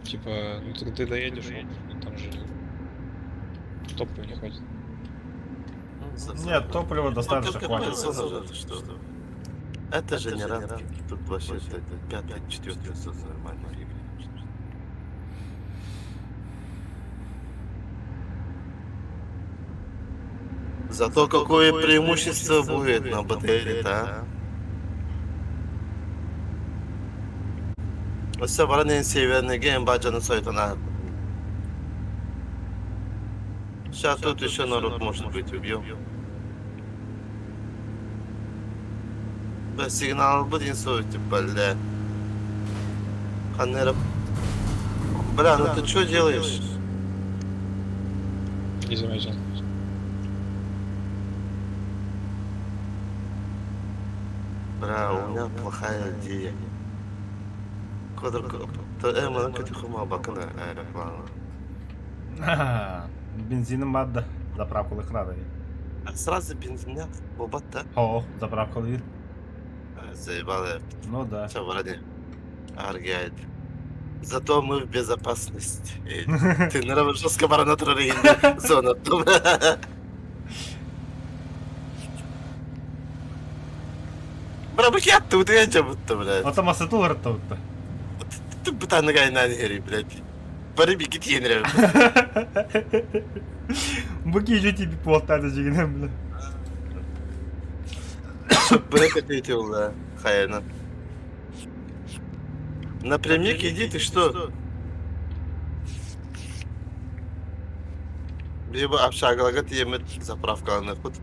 S4: Типа, ну ты доедешь, ну, там же топлива не хватит.
S1: Нет, топлива достаточно хватит.
S3: Что? Это же не ранки. Тут вообще пятый, четвертый сезон нормально. Зато какое преимущество будет на БТРе-то, а? Өссө баран эн северныйга эн баджаны сойтана. Сейчас тут еще народ может быть убьем. Да сигнал будет инсульт, бля. Ханера. Бля, ну ты что делаешь?
S4: Не заметил.
S3: Бля, у меня плохая идея. Кодр, манан көтү бакына аэроплана.
S1: Бензином баар заправкалыах надо.
S3: Сразу бензин нет, да?
S1: О, заправкалыыр.
S3: Заебал я.
S1: Ну да.
S3: Все, вроде. Аргайт. Зато мы в безопасности. Ты наверное, жестко барана зона. Бра, бу я тут я будто, блядь.
S1: А там асытыл ырытты.
S3: Ты бытаны гайнан хери, блядь. Бары бигит енре.
S1: Бу киһи тебе полтаны жигинен, бля.
S3: Брэк ответил, да, Хайна. Напрямик иди, ты что? Либо общага емет заправка на ход.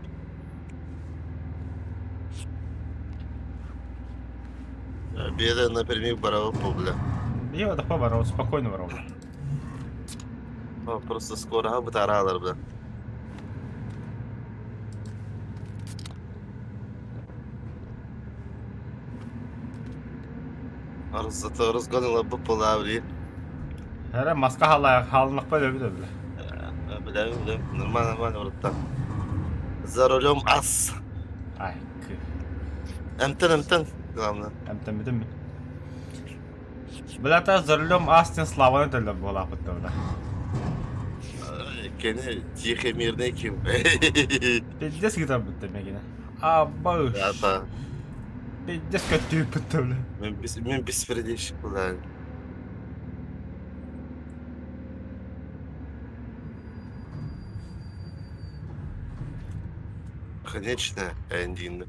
S3: Беда напрямик барава бля.
S1: Я это поборол, спокойно ворол.
S3: Просто скоро бытаралар, бля. Зато разгонила бы полаври.
S1: Хәре маска халая халынык па бля бля.
S3: Бля, бля, нормально, нормально, братан. За рулем ас.
S1: Ай,
S3: Эмтен, эмтен, главное.
S1: Эмтен битем. Бля, та за рулем Астин Славаны төлөп буола бля.
S3: Кене тихий мирный ким.
S1: Пиздец гитар битте мегине. А, бауш.
S3: Да, да.
S1: Пиздец көттүү битте бля.
S3: Мен беспредельщик бля. Конечно, эндин.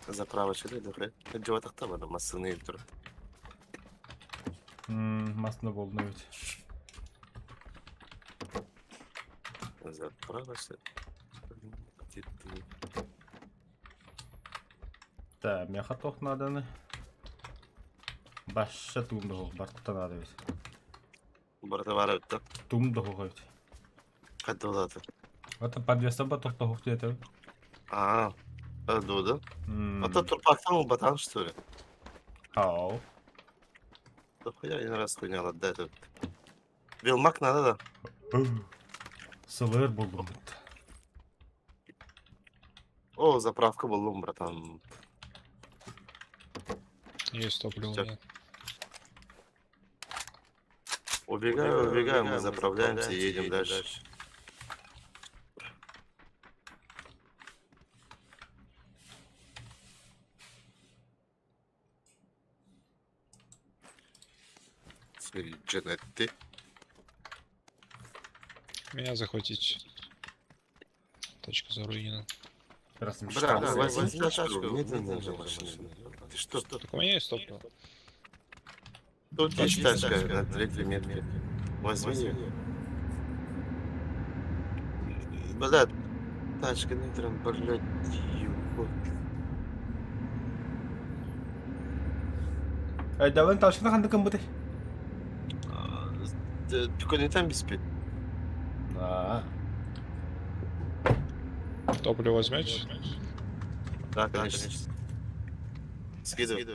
S3: Заправочка, да, да, Дьуатахта бада массыны тур.
S1: Массыны болду ведь.
S3: Заправочка.
S1: Так, меха тох надо. Башша туум барта надо ведь.
S3: Барта бар да.
S1: Туум дохуга ведь.
S3: Кадулаты.
S1: Это подвеса ба тох тох где-то.
S3: А, да. А то турпактан батан что ли?
S1: Ау.
S3: Да хуя один раз хуйня да этот. Вилмак надо, да?
S1: Сылыр булдум.
S3: О, заправка был, братан.
S4: Есть топливо у меня.
S3: Убегаем, убегаем, мы заправляемся и едем дальше. Джанетти.
S4: Меня захватить. Тачка заруинена.
S3: Бля, возьми тачку, мне не нужна машина. Ты что?
S4: Так у меня есть топливо.
S3: Тут есть тачка на третьей метке. Возьми ее. Блядь, тачка нейтрон, блядь, ебать.
S1: Өйдөбүн тачканы ханнык гыммытый?
S3: Түкөнүтэн биспит.
S1: Аа.
S4: Топливо возьмете?
S3: Да, конечно. Скидывай.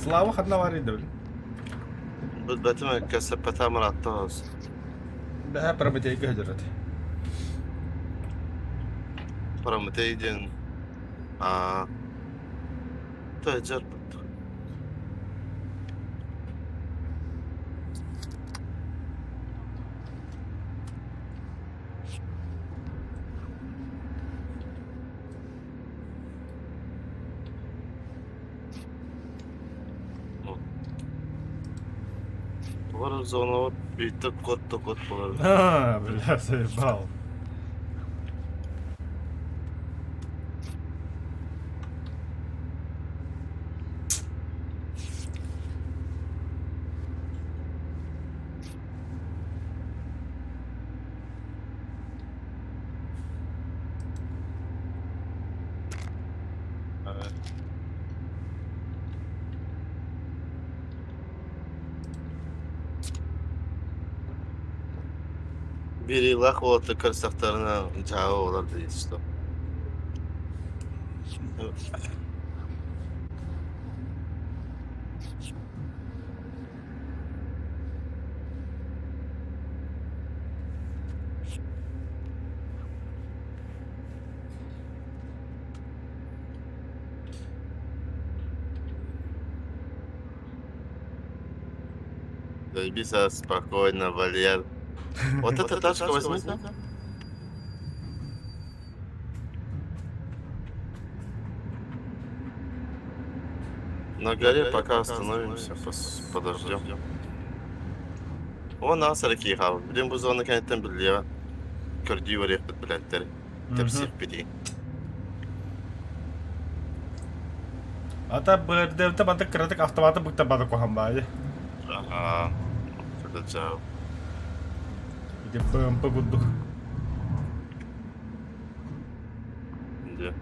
S1: Слава ханна баар өйдөбүл.
S3: Бэтимэ кэсэппэтэ мырааттаҕас.
S1: Бэһэ Прометейга сылдьар этэ.
S3: Прометей диэн аа сылдьарбыт. Тугар зонаҕа биирдэ кот да кот буолар.
S1: А, бля, заебал.
S3: Бириилээх уолаттар көрсөхтөрүнэ дьаабы буолар дии что. Заебись, спокойно, Валер. Вот эта тачка возьми. На горе пока остановимся, подождем. Вон асарки хав. Блин, бу зона кэнниттэн биллиэҕэ. Көрдүү барыахпыт билэттэри. Тэпсиэхпитий.
S1: Ата бырдемте баты кыратык автоматы быкта баты куһан баайы.
S3: Ага. Это
S1: Ити БМП курдук.
S3: Где?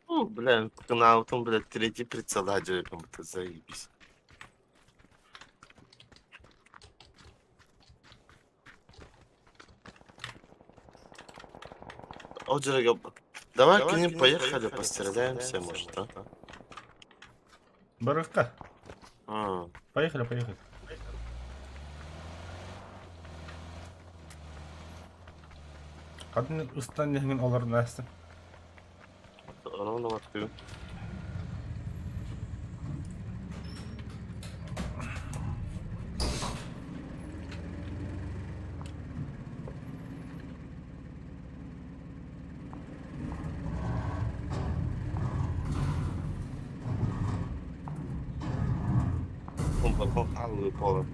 S3: Ну, бля, на том, блядь, третий председатель, как будто заебись. О, дорога, давай к ним поехали, постреляемся, может, а?
S1: Барыкка.
S3: А,
S1: Поехали, поехали. Хатын ыстан иһиҥин олорон ааста.
S3: Ровно открыл. Он потом алый полон.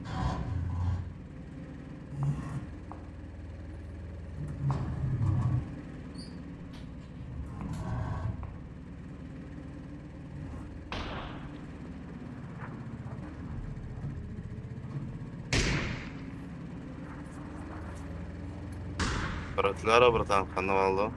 S3: Братлара, братан, ханавалло.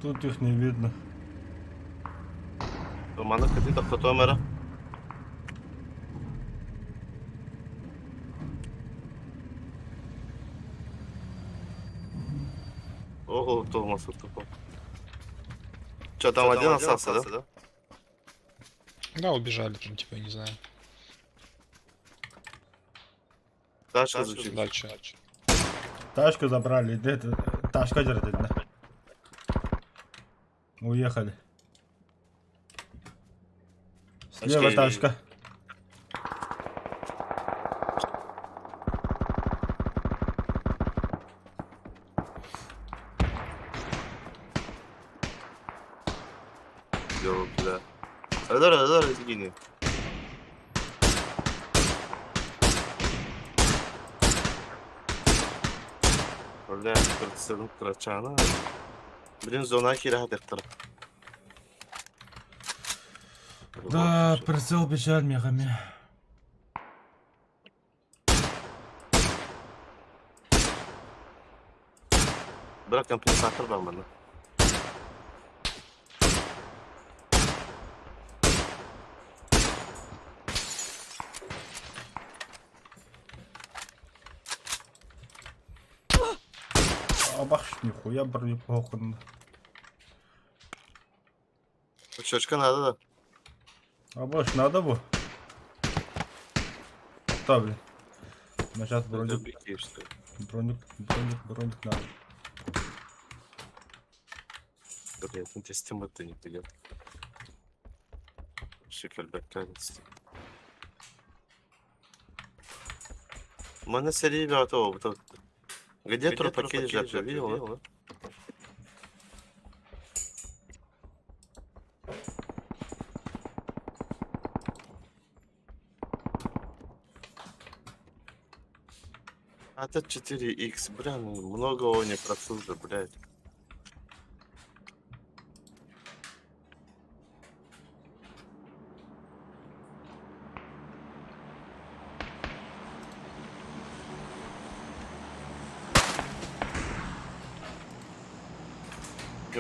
S1: Тут их не видно.
S3: Манна кытыы тохтотуом эрэ. Ого, Томас, тупо. Что, там один остался, да?
S4: Да, убежали там, типа, я не знаю.
S3: Тачка звучит.
S4: Дальше.
S1: Тачку забрали, где это? Тачка держит, да? Уехали. Слева
S3: Тачка.
S1: тачка.
S3: Йо, бля. Öder öder gini. Бля, кырсыгын кырачаана. Блин, зона кире хатыктыр.
S1: Да, прицел печаль мехами.
S3: Bırak компенсатор бар мана.
S1: Абах, нихуя броню похуй.
S3: Чочка надо да.
S1: А больше надо было? Да, блин. На сейчас броник,
S3: Бики, что ли?
S1: броник, броник, броник надо.
S3: Блин, система ты не придет. Шикарь, Мана серии готова. Где трупаки лежат, ты видел, да? А это 4х, бля, ну много он не просил же, блядь.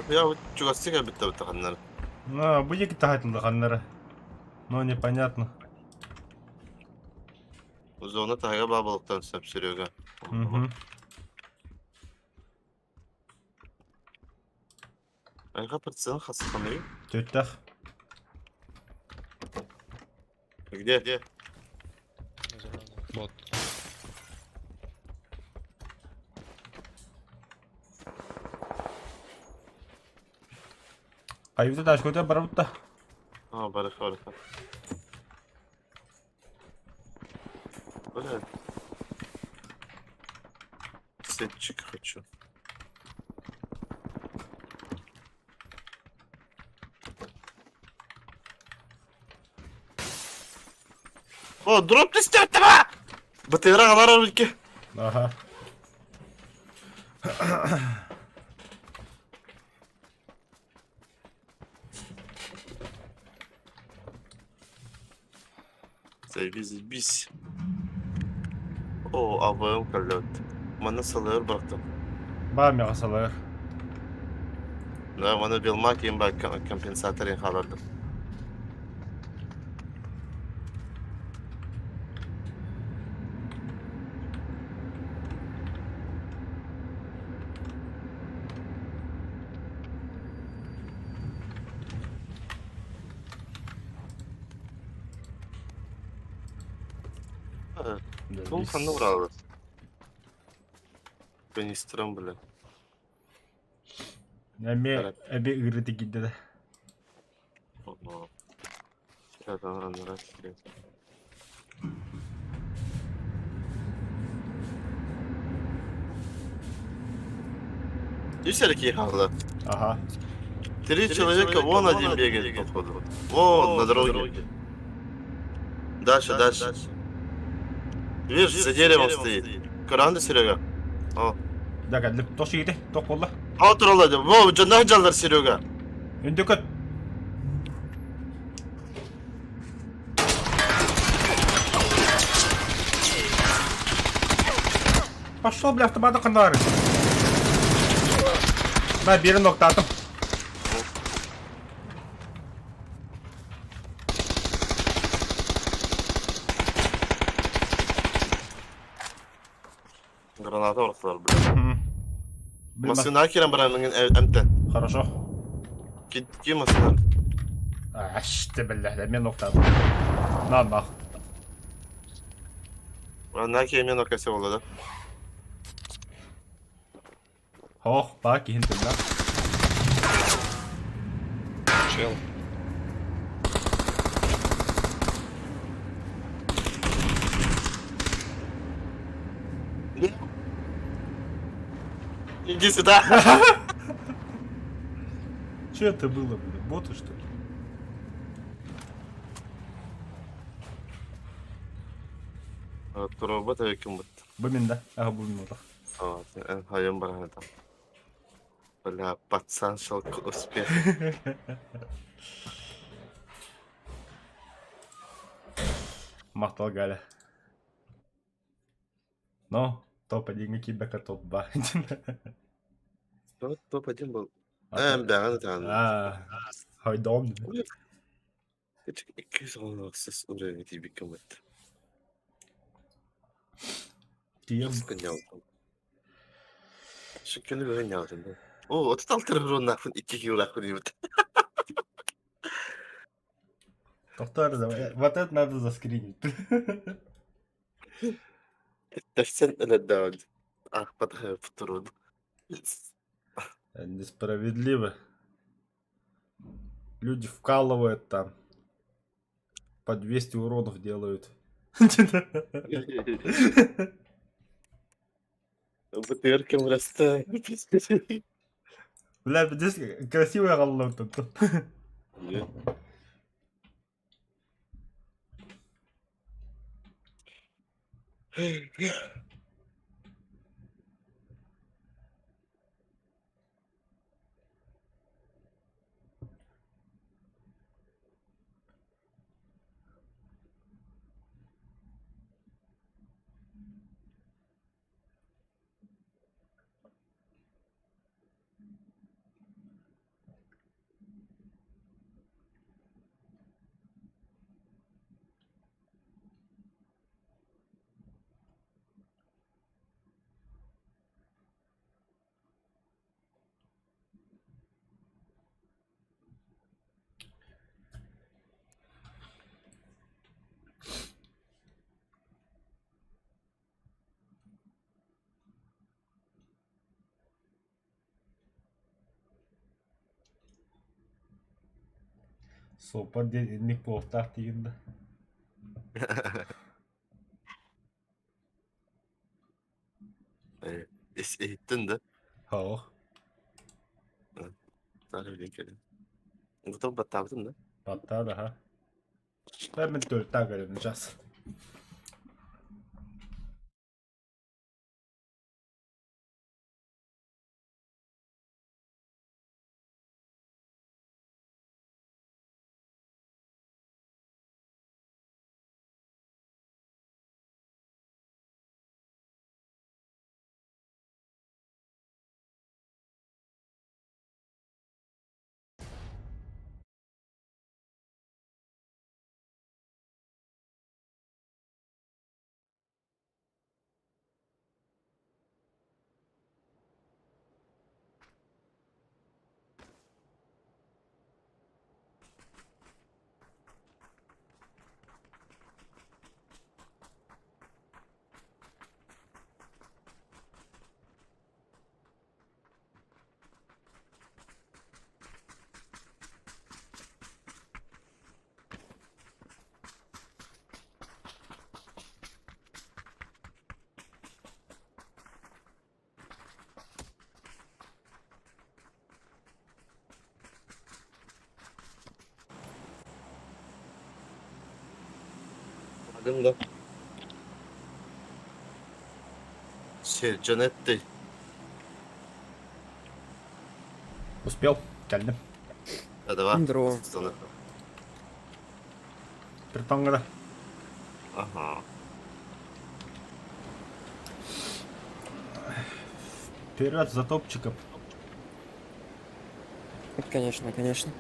S3: Я чугастыга битте битте
S1: На, будет тахатын Но непонятно.
S3: Зона тага бабылыктан сөп Серега.
S1: Угу.
S3: Айга прицел хасханы.
S1: Тетях.
S3: Где? Где?
S4: Вот.
S1: Кайбыта ташкота барбытта.
S3: А, барыха, барыха. Бля. Сетчик хочу. О, дроп ты стертова! БТР алар өлке.
S1: Ага.
S3: Заебись, заебись. О, АВМ колет. Мана салыр бырактым.
S1: Ба мега салайыр.
S3: Да, мана белмак им бар компенсаторын халардым. Бұл қандай уралы? Канистрам, бля.
S1: Эме эби ырыты кидде да.
S3: Ого. Сейчас она Видишь, хаалла?
S1: Ага.
S3: Три человека, вон один бегает, походу. Вон, на дороге. Дальше, дальше. Видишь, за деревом стоит. Коранда, Серега? О.
S1: Да, кәліп тоқ шегете, тоқ болды.
S3: Ал туралы, во, жандақ жалдар, Серега.
S1: Үнді көт. Пошел, бля, автоматы қандары. Мә, бері ноқтатым.
S3: Граната ұрықтылар, бля. Масына керем бір әмінген әмтен.
S1: Хорошо.
S3: Ки масына.
S1: Аш, биллэ, мен охтаат. На, на.
S3: Она кемен окесе болду да.
S1: Ох, баа киһин тылла.
S4: Чел.
S3: Иди сюда.
S1: Че это было, блин? Боты, что ли?
S3: Туруба тәвекин бут.
S1: Бу мин да. Ага, бу мин отах.
S3: Хайым баран там. Бля, пацан шел к успеху.
S1: Махтал Галя. Но топ-1 кибека топ-2.
S3: Топ-1 был. Эм, бэҕэн ытаан.
S1: Аа, хойдоом.
S3: 216 уровень тиийбиккин бытта.
S1: Тиийэн
S3: Скынньаабытым. Сүккүнү бөһөн ньаабытым да. Оо, 36 уруоннаахпын икки киилаахпын диэбит.
S1: Повтор давай. Вот это надо заскринить.
S3: Тэпсэн өлөрдөҕүн. Аахпатах туруун.
S1: Несправедливо. Люди вкалывают там. По 200 уронов делают.
S3: Бытыгар кэмрэстэ.
S1: Бля, здесь красивая голова тут. Суоппар диэн инник буолуохтаах диигин да?
S3: Ис иһиттин да?
S1: Суох.
S3: Готов баттаабытым да?
S1: Баттаа да аһа. Мин төрүттээх көрөбүн сейчас.
S3: Адым да. Sercan etti.
S1: Успел? Кэллим.
S3: Давай.
S5: Здорово.
S1: Притоҥҥа
S3: Ага.
S1: Вперед за топчиком.
S5: Конечно, конечно.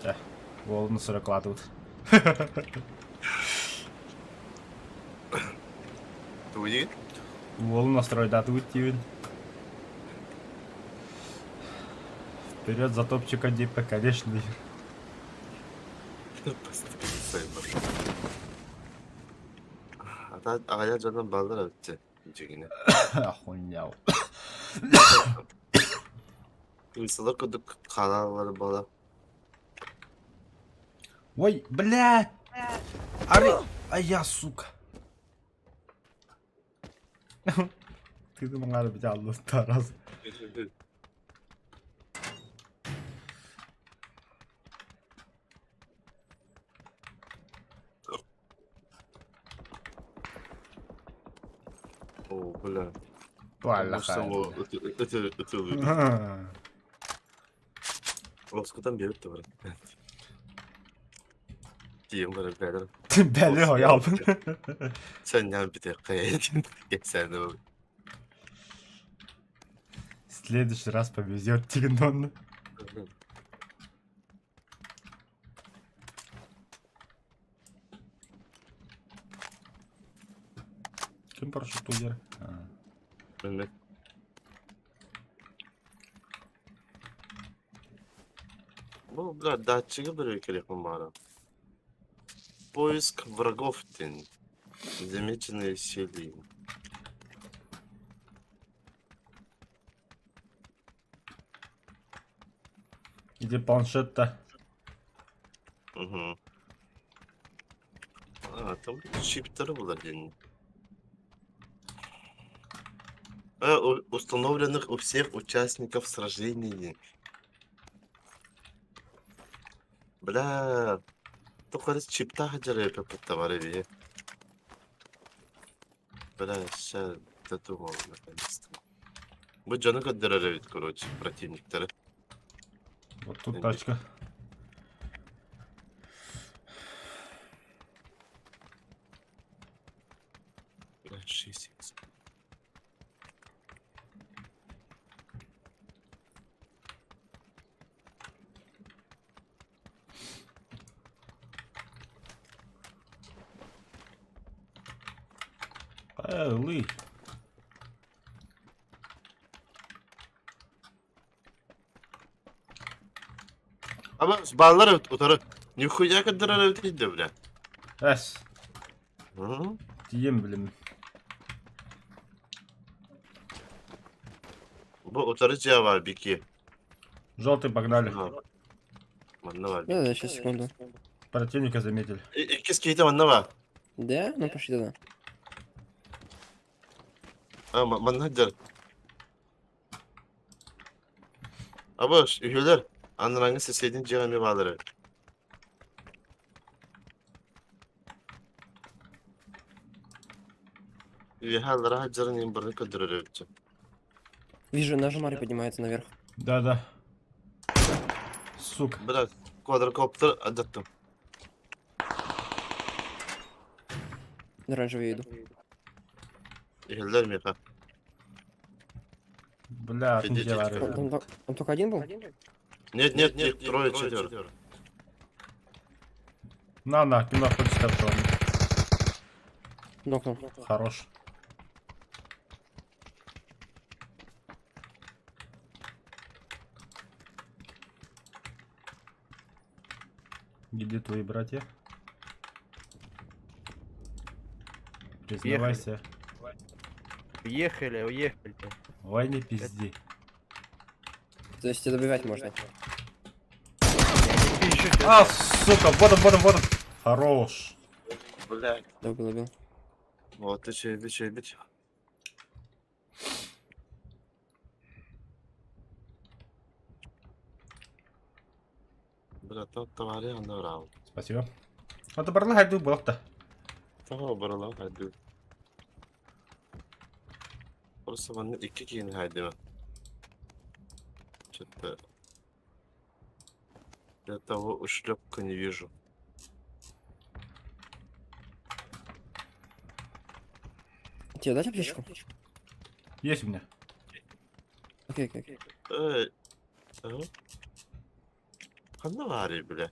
S1: Э, волну сырокладывают.
S3: Тугуйдигит?
S1: Уолу настройдатыбыт диибин. Вперед за топчика диэппэ, конечно.
S3: Аҕыйах дьонум бааллар эбит дьиҥинэ.
S1: Охуйнял.
S3: Кыысалар курдук хаалаллар буола.
S1: Ой, блядь! Ари... А я, сука. Ты думал, бит раз.
S3: О, бля.
S1: Туалла
S3: Лоскутан биэбит да бар. Тиийэн барар бээлэр.
S1: Бэлэ хоялбын.
S3: Сэннээн бүтүөххэ кэпсээнэ
S1: В следующий раз повезет тигнон. Ким парашютуер?
S3: Мин Бу, бля, датчигы бер керек бары. Поиск врагов день. Замеченные силы.
S1: Где планшет-то?
S3: Угу. А, там чиптері булар день. Установленных у всех участников сражений. Бля, тухары чиптаах дьарыйа товары бии. Бля, ща додумал наконец-то. Бу дьону көрдөрөр эбит, короче, противниктары.
S1: Вот тут тачка.
S3: Бля, 6
S1: Эй,
S3: Ама баллар эбит утары. Нихуя көрдөрөр эбит да, бля.
S1: Эс.
S3: М?
S1: Тием, блин.
S3: Бу утары дьиэ баар бики.
S1: Желтый погнали.
S3: Манна баар.
S5: Да, да, сейчас, секунду.
S1: Противника заметили.
S3: Иккис киһитэ манна баар.
S5: Да? Ну пошли тогда.
S3: А, манна дьар. Абаш, үһүлэр. Анарааҥҥы соседний дьиэҕэ эмиэ бааллар эбит. Үөһэ аллараа сылдьарын иһин барыны көрдөрөр эбит дьэ.
S5: Вижу, наша Мари поднимается наверх.
S1: Да-да. Сука.
S3: Бля, квадрокоптер алдьаттым.
S5: На оранжевый иду.
S3: Иһиллэр миэхэ.
S1: Бля,
S3: Иди, иди,
S1: отмечали.
S5: Там только один был?
S3: Нет, нет, их трое, четверо.
S1: На, на, кем находится хорошо.
S5: Нокнул.
S1: Хорош. Где твои братья? Признавайся.
S6: Уехали, уехали.
S1: Ой, не пизди.
S5: То есть тебя добивать можно.
S6: Ты еще
S1: А, сука, вот он, вот он, вот он. Хорош.
S3: Бля.
S5: Добил, добил.
S3: Вот, ты че, бить. Бля, тот товарищ, он набрал.
S1: Спасибо. А то барла хайду был-то.
S3: Того баралам хайду. Просто манна икки киин хайдыма. Что-то... Я того ушлепка не вижу.
S5: Тебе дать аптечку?
S1: Есть у меня.
S5: Окей, окей, окей.
S3: Эй, а? Ханна баарый, бля.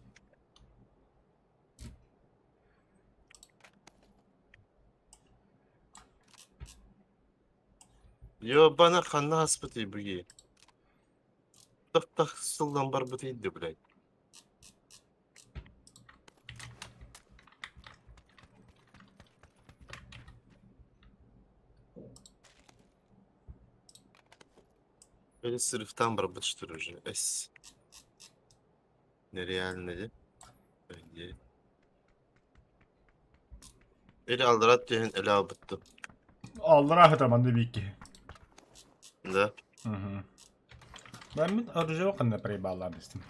S3: Ёбана ханна хаспытый буги. Тах-тах сылдан барбытый блядь. Или сырыктан барбыт что ли уже? Эс. Нереально дии. По идее. Или алларат түһэн элэ албыттым.
S1: Аллараа хатар манна биир киһи.
S3: Да.
S1: Мгм. Да, мин оружие ханна проебалаан истим.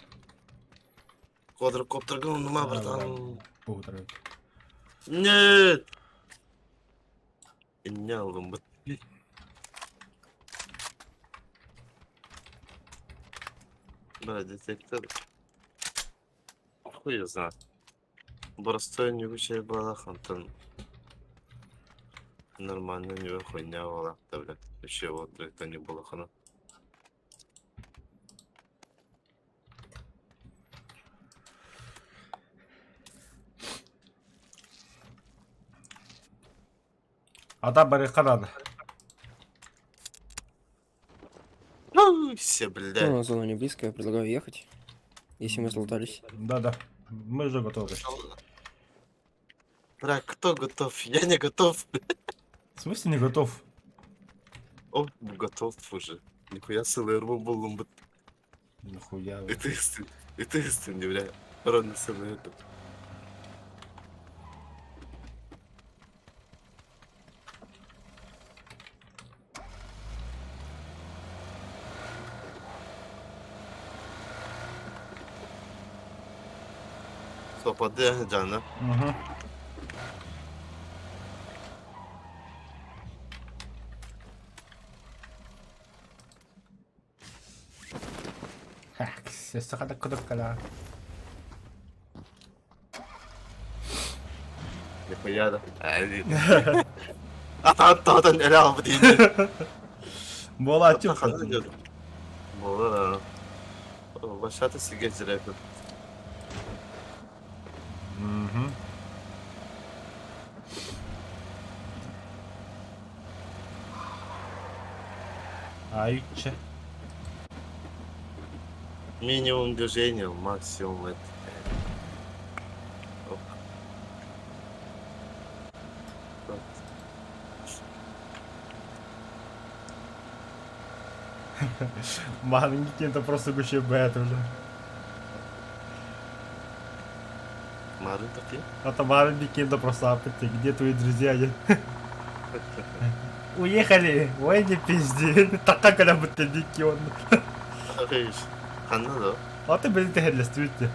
S3: Квадрокоптерга оннума, братан.
S1: Буутары.
S3: Нет! Инньэ аллыммыт. Бля, детектор. Хуй его знает. Боростуой ньүгүчэй буолах, онтон нормально ньүгэ хуйня буолах да, блядь. Вообще вот это не было хана.
S1: Ата барыахха наада.
S3: Ну, все, блядь.
S5: Ну, зона не близкая, предлагаю ехать. Если мы залутались.
S1: Да-да. Мы уже готовы.
S3: Бля, кто готов? Я не готов.
S1: В смысле не готов?
S3: Он готов уже. Нихуя СЛР буллум бит.
S1: Нихуя.
S3: И ты, и ты, не, бля. Рон СЛР. Сопады, Джана.
S1: Угу. Өссө хата кудуккала.
S3: Нихуя да. Атаан эле албыт дейди.
S1: Буолааччы.
S3: Буолар. Башата сиге жирепи.
S1: Мгм. Айча.
S3: Минимум движения, максимум это. Оп. Вот.
S1: Маленький это просто гущебет уже.
S3: Марын такие?
S1: А то маленький это просто аппетит. Где твои друзья? Уехали! Ой, не пизди. Така когда будто дикий он.
S3: Ханна да.
S1: А ты блин ты херлестуете.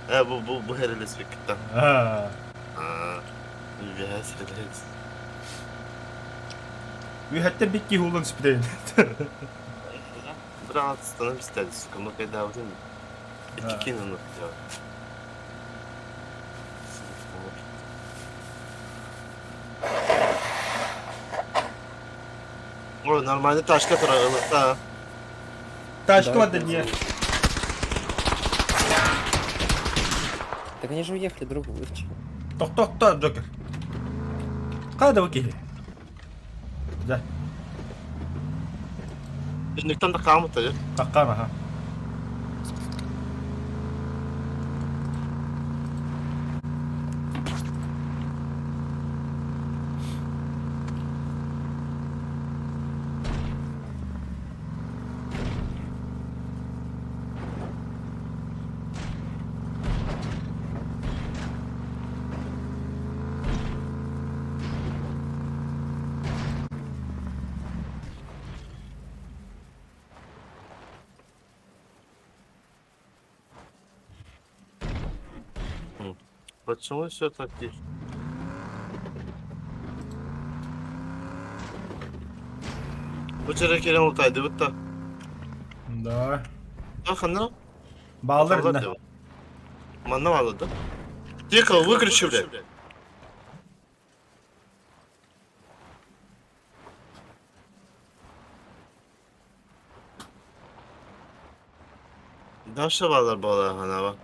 S3: Э, бу бу бу херелеспекта.
S1: Аа.
S3: Аа. Үбэс херелес.
S1: Үһәттен бикки хулын сүпүтейин.
S3: Брат, становись сука, ну когда один. Эки кину ну О, нормально тачка турар
S1: Тачка
S5: Давай,
S1: да не.
S5: Так они же уехали, другу выручи.
S1: Тохтоо Джокер. Кайда бу киһи? Да,
S3: Түннүктэн да хаамыта
S1: таккан аха.
S3: Почему все так тихо? Бу чere кэлэн утайдыбыт да.
S1: Да.
S3: Ханна?
S1: Баалар инна.
S3: Манна баалар да? Тихо, выключи, блядь. Даша баалар буолар ханаба.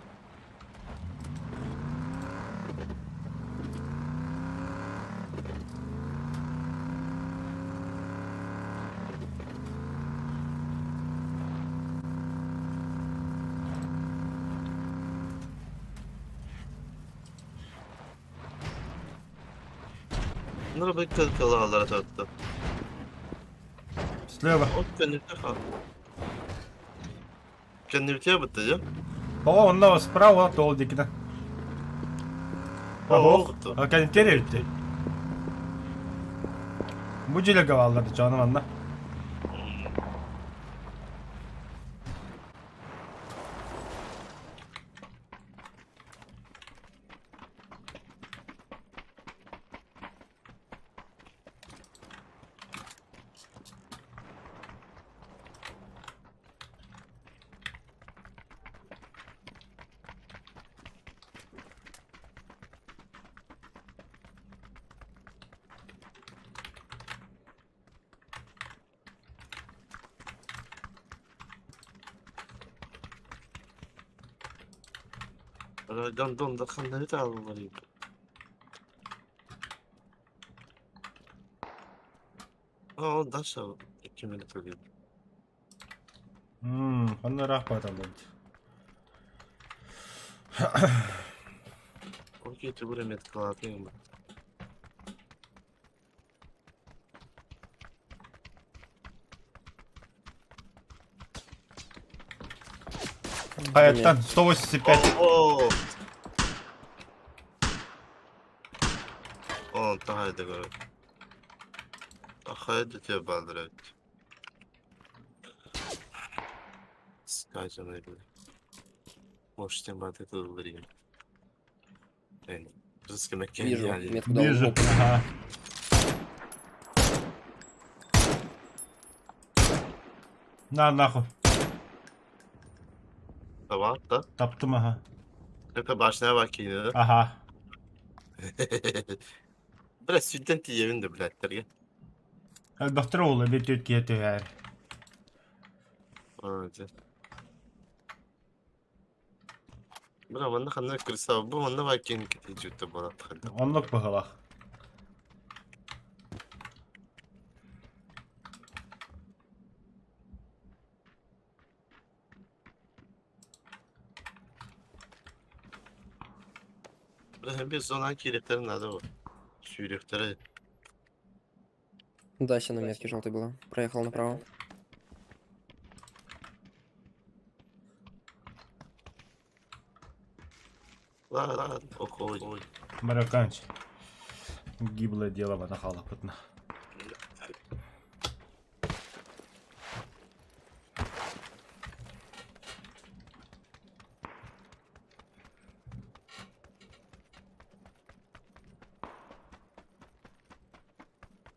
S3: Нұрбек кылалары tuttu.
S1: Слева.
S3: Вот кэннибитэ хаал. Кэннибитэ бытта дьэ.
S1: О, онно справа тол дикина.
S3: Ого.
S1: Ого. Кэнтер эбит. Бу дьилэгэ бааллар дьоно манна.
S3: Гондон даханнары таалалар. О, Даша 2 минуты өлөйдө.
S1: Онно ыраах бааталлар.
S3: Окей, ты время откладываем.
S1: Хайаттан 185.
S3: О! О, тахайды көрөт. Тахайды те бадрат. Скажем, Может, тем бат это время.
S5: Вижу, метку дал.
S1: Вижу.
S5: Оп.
S1: Ага. На нахуй.
S3: Tamam да.
S1: Таптым ага.
S3: Это башня bak yine.
S1: Ага.
S3: Бля, сүдден тиевин де блядь,
S1: Элбэхтэр уолу бир түт киһи түһэр.
S3: Бля, манна ханна крыса, бу манна бакин кити жүтті болады ханна.
S1: Оннук быһыылаах.
S3: Бля, bir зона керектері надо bu. Сүйректері.
S5: Дача на метке желтой была. Проехал направо.
S3: Ладно, охой.
S1: Марокканч. Гиблое дело манна хаалаппытына.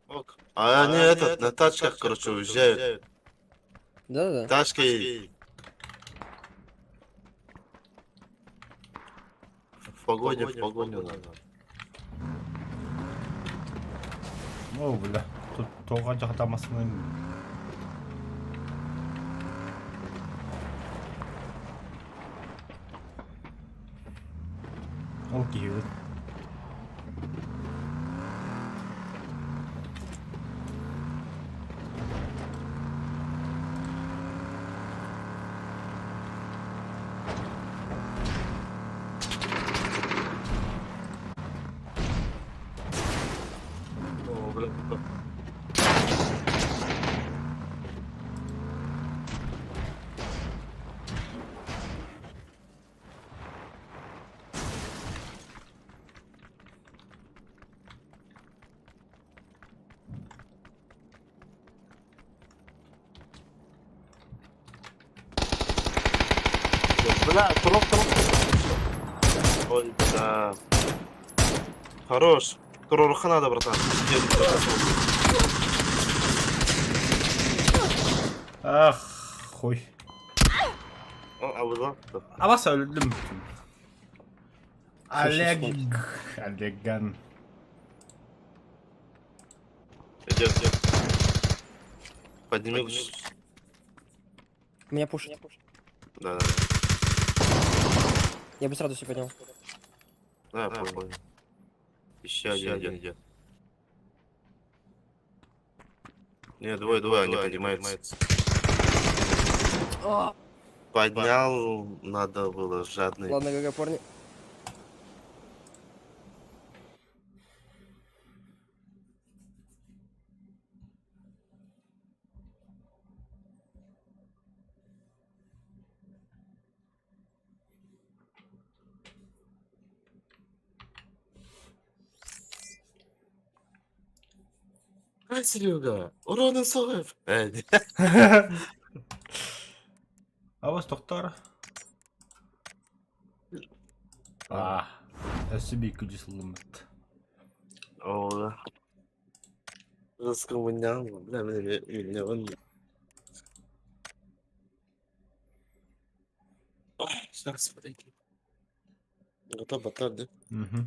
S3: Ок. А они этот, на тачках, короче, уезжают.
S5: Да-да-да.
S3: Тачки. В погоню, в погоню надо.
S1: О, бля. Тут тоҕо дьахтамасынан Ол киһибит.
S3: О, бля. Бля, троп, троп. Ой, да. Хорош. Туруруха надо, братан.
S1: Ах, хуй.
S3: О, а вы да?
S1: Абас өлдүм. Олег. Олеган.
S3: Идет, идет. Подними.
S5: Меня пушит.
S3: Да, да.
S5: Я бы сразу все поднял.
S3: Да, я понял. Еще один, один идет. Не, двое, двое, они поднимаются. Поднял, надо было, жадный.
S5: Ладно, ГГ, парни.
S3: Ай, Серега, урона соҕев.
S1: Абас тохтор. А, өссө биир күдьүс ылыммыт.
S3: Оо, Раскоммунял, бля, бля, Сейчас, подойди. Готов батар, да?
S1: Мгм.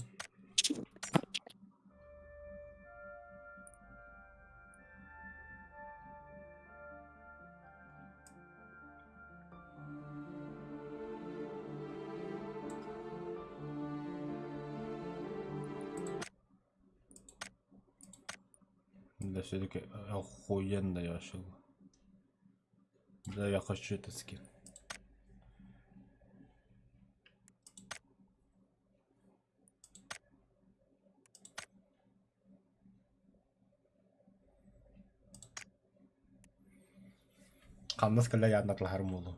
S1: Да, все-таки охуенно я шел. Да, я хочу этот скин. Хамнас кэлэ яаннатлаһарым буолуо.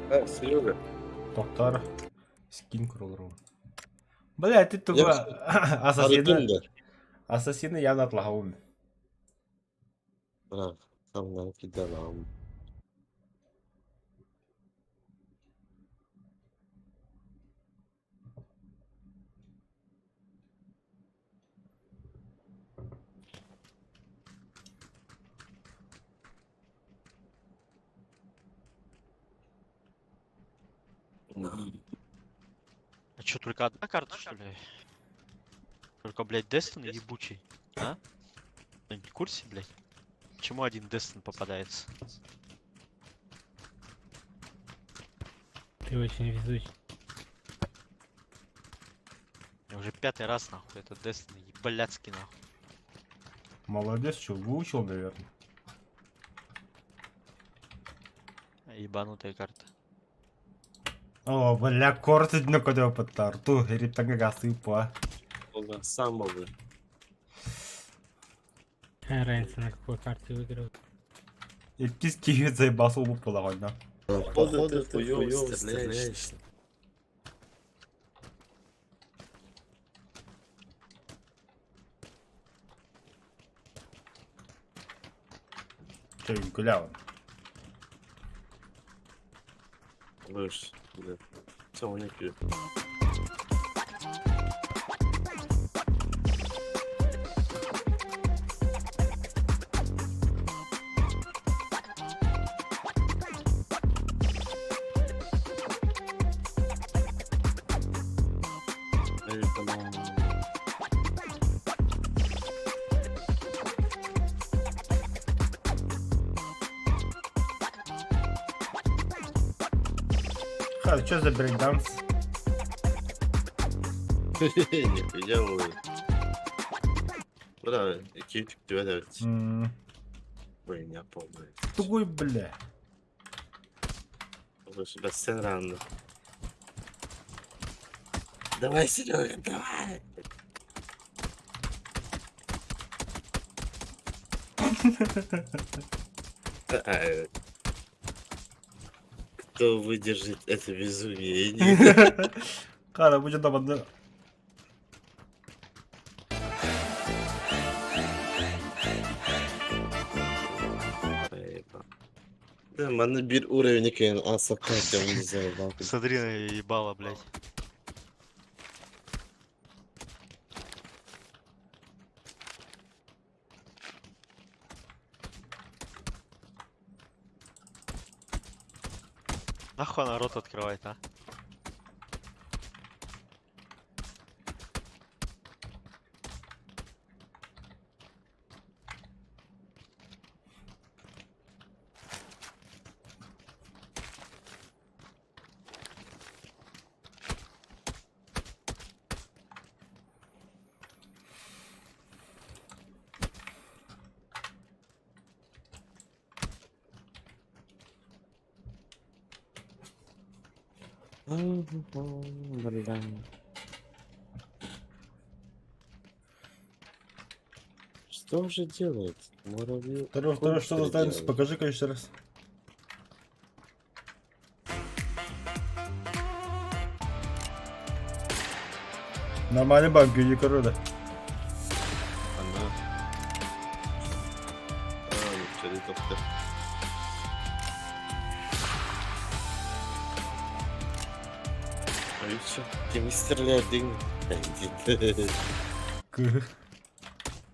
S3: А, Серега.
S1: Доктор скин көрөлөр. Бля, ты туга ассасины
S3: да.
S1: ассасины я натлаһабын.
S3: Бра, сам кидалам.
S7: А чё, только одна карта, что ли? Только, блядь, Дестон ебучий, а? Ты не в курсе, блядь? Почему один Дестон попадается?
S8: Ты очень везучий.
S7: Я уже пятый раз, нахуй, этот Дестон ебаляцкий, нахуй.
S1: Молодец, что, выучил, наверное.
S7: Ебанутая карта.
S1: О, бля, кортить на куда по тарту, риптанга гасыпа.
S3: Сам был.
S8: Какая разница, на какой карте выигрывают.
S1: Иккис киһи заебался буоллаҕына.
S3: Походу ты хуёво стреляешь.
S1: Чэ, үҥкүүлээ
S3: Слышь, бля. Всё, у них
S1: Ха, что за брейкданс?
S3: Нихуя вы. Бля, кичик тебя давайте. Блин, я помню.
S1: Тугуй, бля.
S3: Слушай, да сцена рано. Давай, Серега, давай. Кто выдержит это безумие?
S1: Хара, бу дьон манна
S3: Да, манна биир уровень кэлэн асакка не знаю,
S7: Смотри на ебало, блядь. Нахуй она рот открывает, а?
S5: Бля.
S3: Что же делает? Муравью.
S1: Второй, второй, что за танец? Покажи-ка еще раз. Нормально банк, не корода.
S3: Она. А, вчера топтер. А еще? Кем стреляет, дing.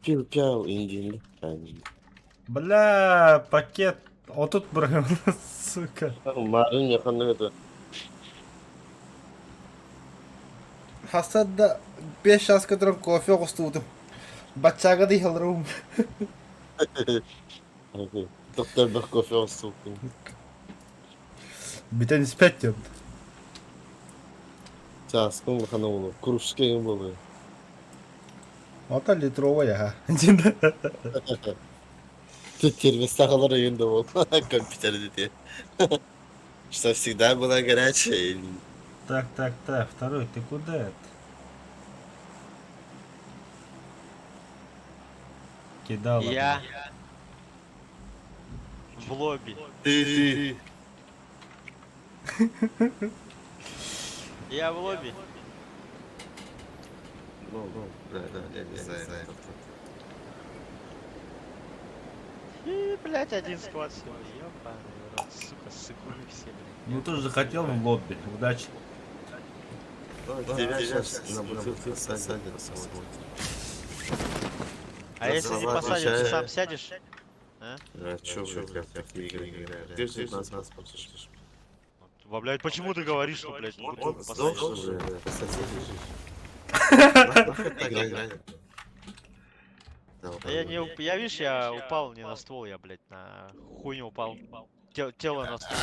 S3: Пил-пял, индин.
S1: Бля, пакет. Вот тут брал, сука.
S3: Марын якын это.
S2: Хасад да 5 час которым кофе оҕустубутум. Баччага да иһэллэрум.
S3: Доктор бах кофе оҕустубуккун.
S1: Бүтэн испэт диэн.
S3: Чааскын улахан буолуо, кружка эҥин буолуо.
S1: Ата литровая, ха.
S3: Термостахалар эҥин да буолуо. Компьютер дии. Что всегда была горячая или...
S1: Так, так, так, второй, ты куда это? Кидала.
S7: Я в лобби.
S3: Ты, ты.
S7: Я в лобби.
S3: Ну, ну, да, да, я не знаю.
S7: И, блядь, один squad всего. Ёбаный в рот, сука, сыкуны все, блядь.
S1: Ну ты же захотел в лобби. Удачи.
S3: Тебя сейчас на бутылку посадят, посмотрим.
S7: А если не
S3: Слова
S7: посадят, ты
S3: отвечаю.
S7: сам сядешь?
S3: А чё, блядь, такие игры играют? Ты же нас посмотришь.
S7: Во, блядь, почему ты говоришь, что, блядь, на бутылку
S3: Он
S7: посадишь?
S3: сдох уже, посадили же. Нахуй так играть?
S7: Да я не, я, видишь, я упал не на ствол, я, блядь, на хуйню упал. Тело на ствол.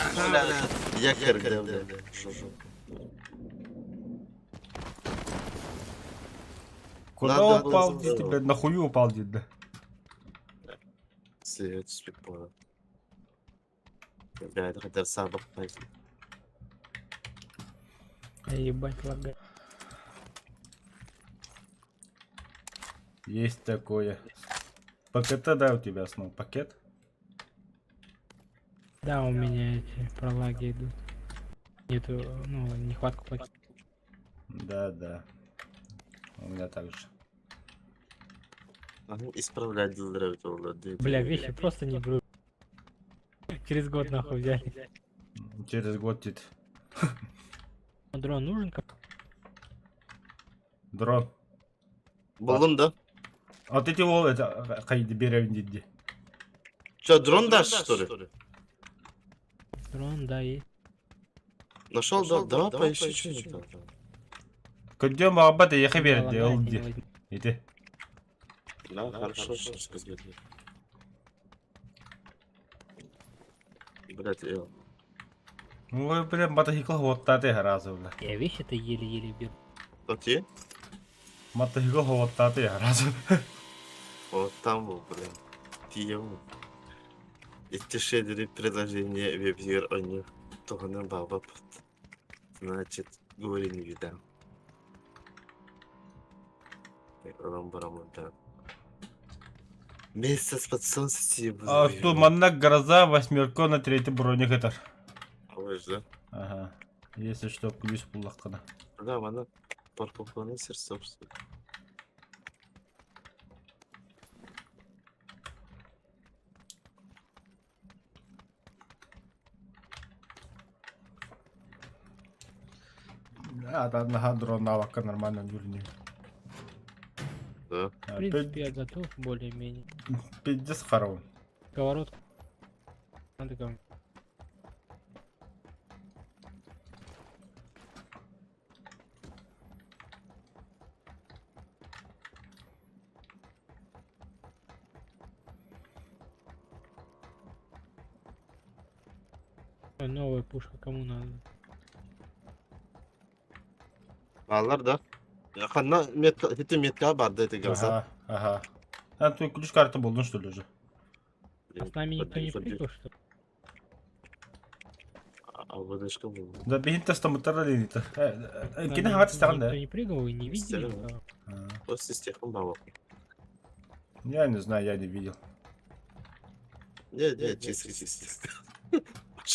S3: Я когда, блядь, жужу.
S1: Куда
S3: Надо
S1: упал,
S3: было
S1: дите, блядь, нахую упал, дед, да.
S3: Свет слепой. Блядь, хотя сабах
S8: Ебать лагает.
S1: Есть такое. ПКТ, да, у тебя снова пакет?
S8: Да, у меня эти пролаги идут. Нету, ну, нехватка пакета.
S1: Да, да. У меня также.
S3: Исправлять
S8: Бля, вещи просто не беру. Через год нахуй взяли.
S1: Через год дед.
S8: Дрон нужен? как?
S1: Дрон.
S3: Буллун да?
S1: А ты его это хайди берем диди.
S3: Че, дрон дашь, что ли?
S8: Дрон, да, есть.
S3: Нашел, да? Давай поищи что-нибудь там.
S1: Көддө мабат ехе
S8: Да,
S1: берди
S8: лагает,
S1: ол
S8: я не
S1: ди.
S8: возьму.
S1: Ити.
S3: Да, хорошо, сейчас возьму. Блять, я...
S1: Ой, бля, мотоцикл вот таты разу, бля.
S8: Я вещи-то еле-еле беру.
S3: А ты?
S1: Мотоцикл вот таты разу.
S3: Вот там был, блин. Тием. Эти шедеры предложения вебзир о них. Тогана баба. Значит, говори не вида. да. Месяц под солнце
S1: А тут манна гроза восьмерка на третий броник это.
S3: да?
S1: Ага. Если что, плюс пуллахкана.
S3: Да, она парковка собственно.
S1: А, да, нога дрон навака нормально юрни.
S3: Да.
S8: В принципе, я готов более-менее.
S1: Пиздец хорон.
S8: Сковородку. Надо кому. Новая пушка кому надо?
S3: Бааллар да. Ханна метка, ити метка бар да ити гамса.
S1: Ага, ага. А ты ключ карты был, что ли уже?
S8: А с нами никто не прыгал, что ли?
S3: А водочка была.
S1: Да бихин тестамыттар да
S8: С нами
S1: Кини хават истаган
S8: Никто
S1: да.
S8: не прыгал и не видели
S3: Естественно.
S8: никого.
S3: После стихом баба.
S1: Я не знаю, я не видел.
S3: Не, не, чистый, чистый.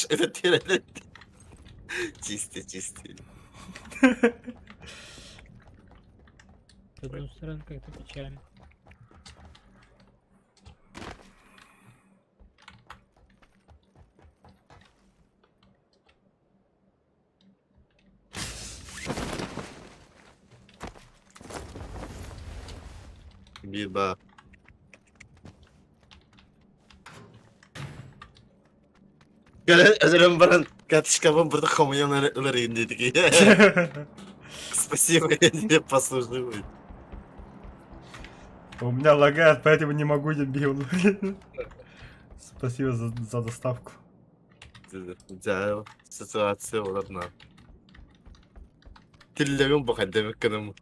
S3: Это ты, Чистый, чистый.
S8: С одной стороны, как-то печально.
S3: Биба. Кэлэн баран карточкабын бұрды хомуйан ыларыйын дедик. Спасибо, я тебе послужил.
S1: У меня лагает, поэтому не могу дебил. Спасибо за доставку.
S3: Да, ситуация оларна. Тиллерин баха демек кыным.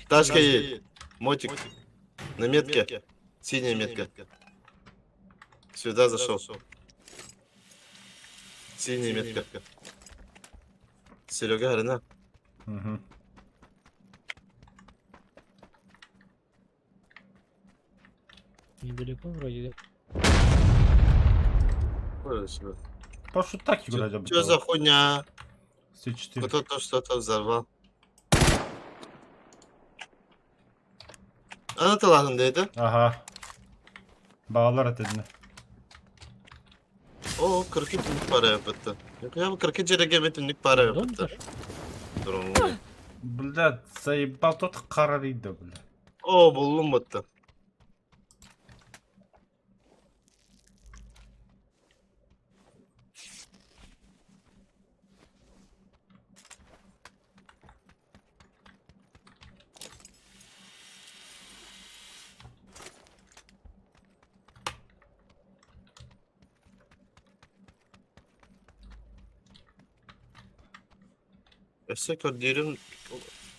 S3: Ташка едет. Мотик. На метке. Синяя метка. Сюда зашел. Синяя метка. Серега, Рена.
S1: Угу.
S8: Недалеко вроде, да?
S1: Прошу так играть об
S3: Что за хуйня?
S1: С4.
S3: Кто-то что-то взорвал. Ана талаһын dedi.
S1: Ага. Bağlar etedini.
S3: O 42 günlük para yaptı. Yok ya bu 42 CRG günlük para
S8: Дом
S3: yaptı.
S8: зашел?
S3: Drone.
S1: Бля, заебал тот карарида, бля.
S3: O buldum bitti. Өссө көрдүүрүм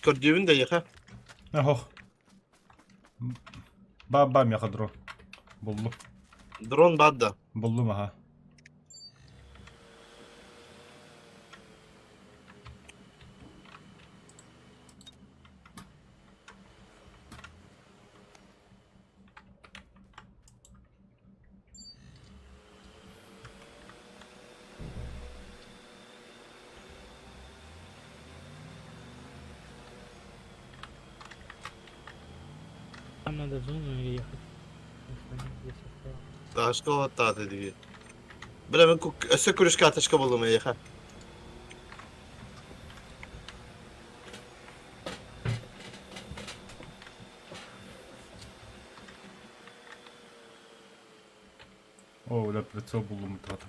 S3: көрдүүбүн да яха.
S1: Ох. Ба-ба меха дрон. Буллу.
S3: Дрон бадда.
S1: Буллум, ага.
S8: Там надо в зону ехать. Потому что они здесь остались.
S3: Ташка оттааты дии. Бля мен өссө күрүшкэ аташка буллум яха.
S1: О, бля, прицел буллум трата.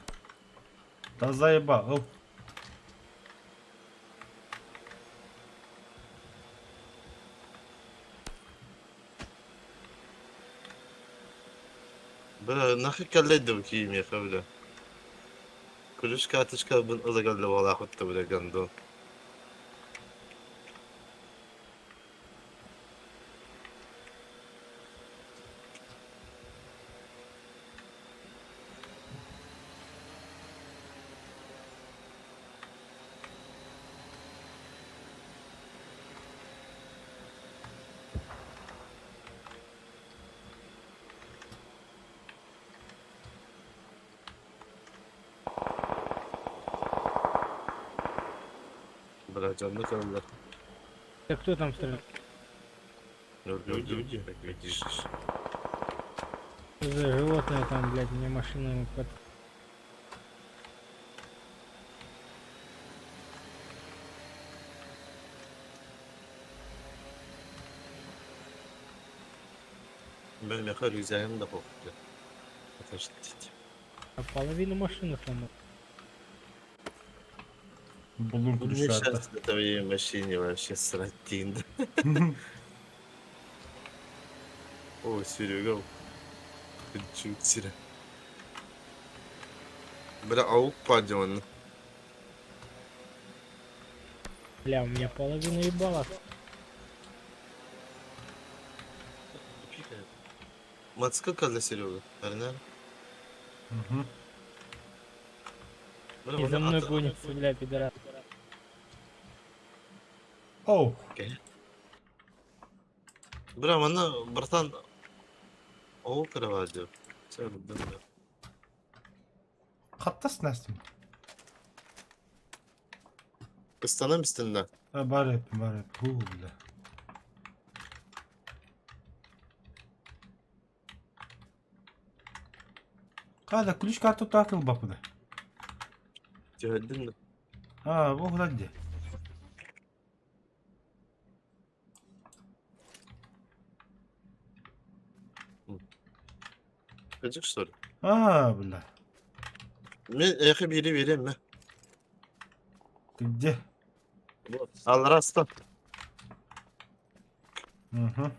S1: Да заебал.
S3: Бля нахы кэллэйдим киим яха бля. Күрүшкэ аташка бын ызагалла буолаахутта бля гандон. Бля дьонно кэллэр.
S8: Да кто там стрелял?
S3: Люди, люди, так видишь.
S8: Что за животное там, блядь, мне машину под...
S3: Бля меха рюкзагым да бохуйда. Подождите.
S8: А половину машины сломал.
S1: Буллум
S3: Мне
S1: ключ карта.
S3: сейчас на твоей машине вообще срать О, Серега. Чуть. Бля, аук падён.
S8: Бля, у меня половина ебала.
S3: Мацка для Серега. Арнер.
S1: Угу.
S3: Бля,
S8: И за
S3: оны
S8: мной
S3: ата-
S8: гонится, бля, пидорас.
S1: Оу.
S3: Бля, манна, братан, аук кровать.
S1: Хаттас нэстим.
S3: Ыстанам истинна.
S1: Бар эп, бар эп. Ху, бля. Када ключ карту такыл бапыда.
S3: Түһэрдин да.
S1: А, бу худадди.
S3: Кыдьык что ли?
S1: А, бля.
S3: Мен эхе бири берем ме.
S1: Ты где?
S3: Алрастан.
S1: Угу.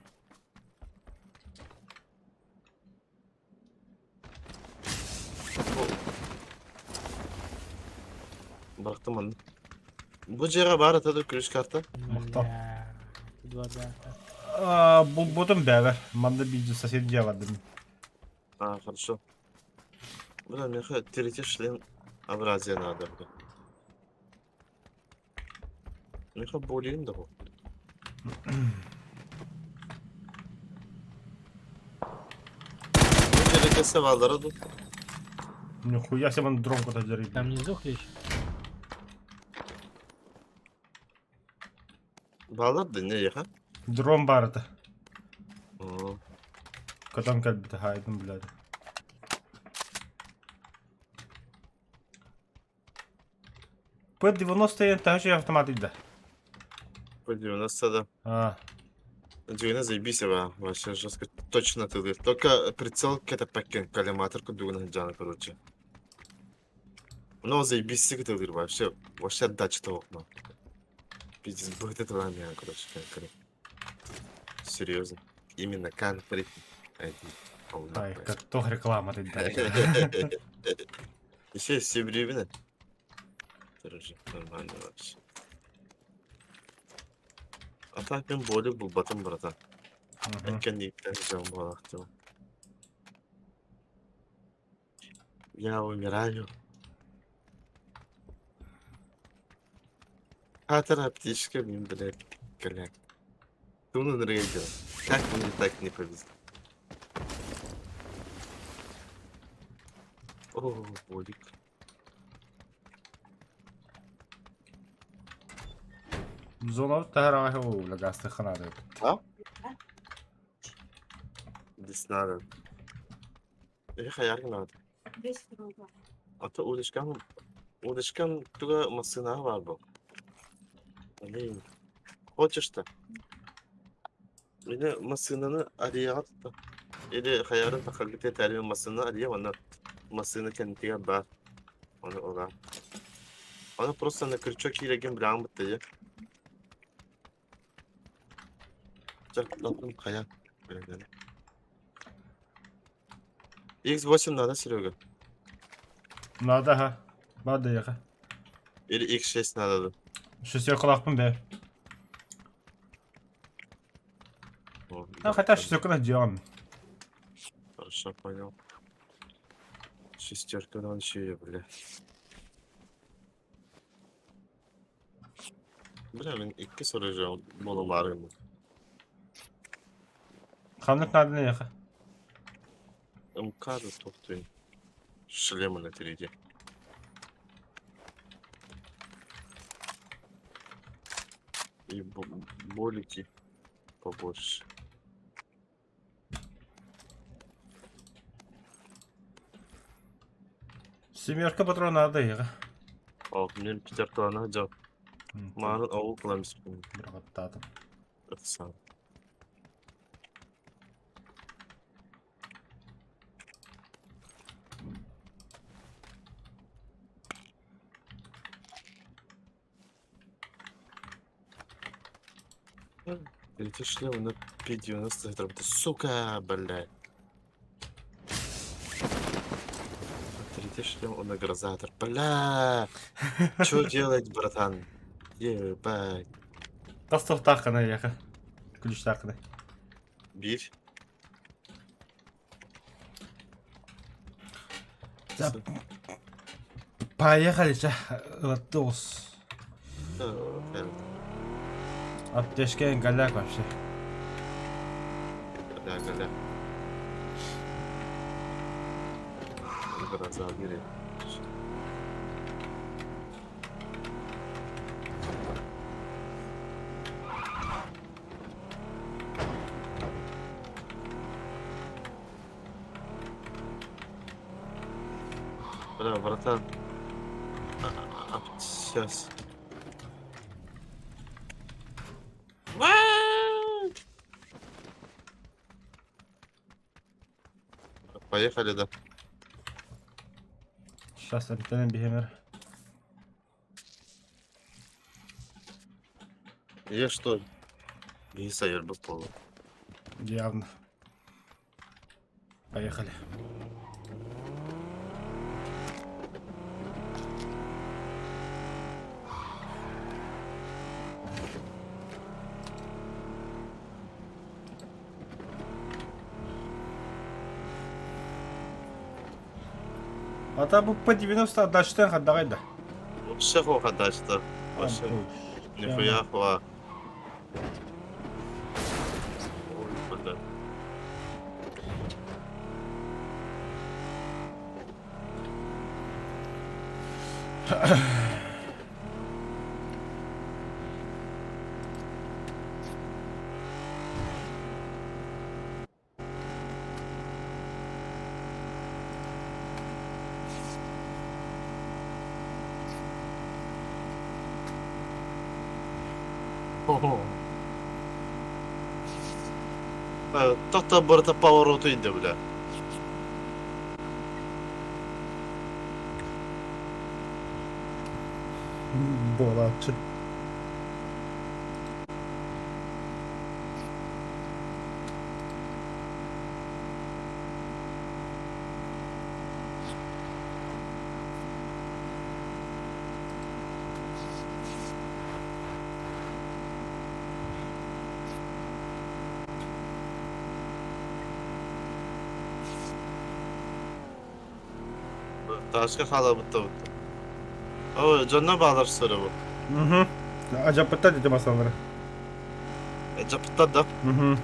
S3: Бырахтым манна. Бу дьиэҕэ баар этэ да күлүс карта.
S1: Махтал.
S8: Бля, тут вода.
S1: А, бу бутум бэбэр. Манда биджи сосед дьявадым.
S3: А, хорошо. Бля, миэхэ третий шлем Абразия надо, бля. Миэхэ болин да бу. Бу дьиэгэ сабаллара ду.
S1: Нихуя себе он дрон куда зарядил.
S8: Там внизу хлещ.
S3: Баалар да не эйиэхэ?
S1: Дрон бар это.
S3: Оо.
S1: Котон кэлбит хайдын, блядь. П-90 таһы автомат идэ.
S3: П-90 да.
S1: А,
S3: Дьиҥэ заебись ба, вообще жестко. Точно ты Только прицел кэтэппэккин, коллиматор курдугун сылдьаҕын короче. Но заебись тылыр вообще, вообще отдача того окна. Пиздец, будет это меня, короче, конкретно. Серьезно. Именно конкретно.
S1: ай, как тох реклама ты да.
S3: Еще сибирина. Короче, нормально вообще. А так мен более булбатым, братан. Кэнниттэн дьон буолахтым. Я умираю. Хатер аптечка мин, блядь, коляк. Туну нрыгал. Как мне так не повезло? О, болик.
S1: Зона таһараҕа уула гастыханаады.
S3: Здесь надо. Или хаярга надо. А то удочкам... Удочкам туга массына бар бу. Блин. Хочешь-то? Или массынаны арияға тұтты. Или хаярын тақыргыте тәрбе массына ария, оны массына кәнтіге бар. Оны ола. Оны просто на крючок киреген біләң бітті, Хайа. X8 надо, Серега?
S1: Надо, ха. Бады яха.
S3: Или X6 надо?
S1: Шестеркалаахпын бээ.
S3: О,
S1: А, хотя шестерканы делаем.
S3: Хорошо, понял. Шестерка надо еще, бля. Бля, мен икки soracağım molаларым.
S1: Ханнык надо яха.
S3: МК да тоқтайын. Шлемы на 3D. И болики побольше.
S1: Семерка патрон надо яха.
S3: О, мен пятеркалана жап. Марын ауыл кыламыз.
S1: Бираттатым.
S3: Это сам. Эти шлемы на P90 это сука, блядь. Ты шлем, он грозатор. Бля! Чё делать, братан? Ебать.
S1: Тас туохтааххына эйиэхэ? Күлүстээххинэ.
S3: Биир.
S1: Поехали, чэ. Ылатты оҕус. Аптечка голяк вообще.
S3: Да, голяк. Гроза бери. Бля, братан. Сейчас. Поехали, да.
S1: Сейчас эмтэнэн биһимэр.
S3: Я что? Биһи сайырбыт буолла.
S1: Явно. Поехали. Ата бу П-90 отдачтан хаддаҕай да.
S3: Вообще хуа отдачта. Вообще. Нихуя хуа. Ой, бля. Тохто барыта повороту иде, бля.
S1: Буолааччы.
S3: Тааска хаалабыт да. Ой, дьонно баалар сыры бу.
S1: Угу. Адьаппыттар дии масалары.
S3: Дьаппыттар да.
S1: Угу.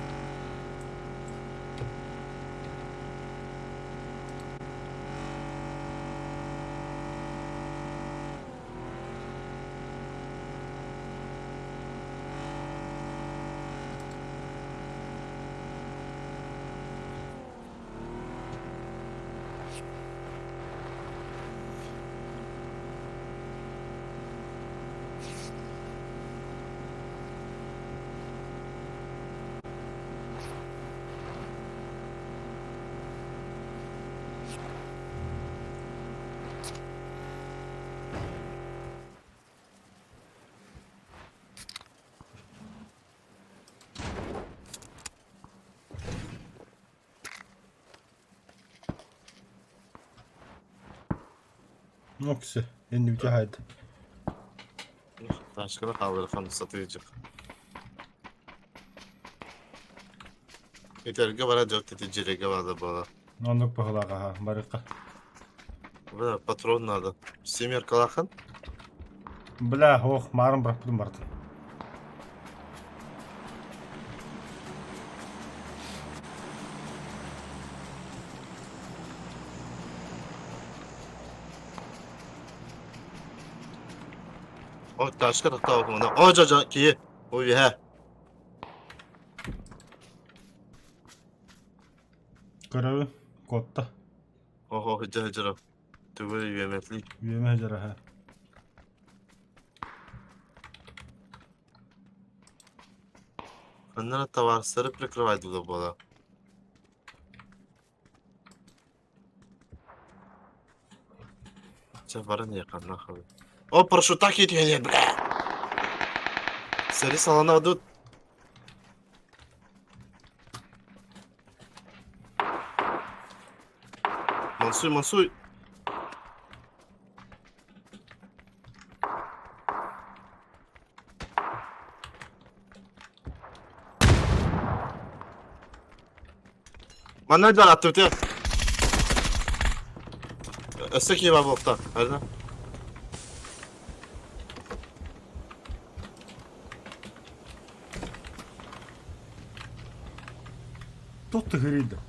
S1: Окси, инники хайда.
S3: Таасканы хааллархан сатыычык. Итэргэ бара дьон тити дьирэгэ баада буола.
S1: Оннук быһылааҕа барыка.
S3: Бля, патрон надо. Семеркалахан?
S1: Бля, ох, марын бырахпытым бардым.
S3: О, тааска тохтообут О, дьэ, дьэ, киһи. Ой, үһэ.
S1: Көрөбүн, куотта.
S3: Ого, дьэ, дьэ, Түгү үөмэтли.
S1: Үөмэ дьараһа.
S3: Ханнара товарстары прикрывать була буола. Чэ, баран иэхэ, нахуй. О, парашютах иитиһэн бля! Сари салана дут. Мансуй, мансуй. Манна дьон аттыбытыгар. Өссө киһи буолта. Арына.
S1: Тут ты грида.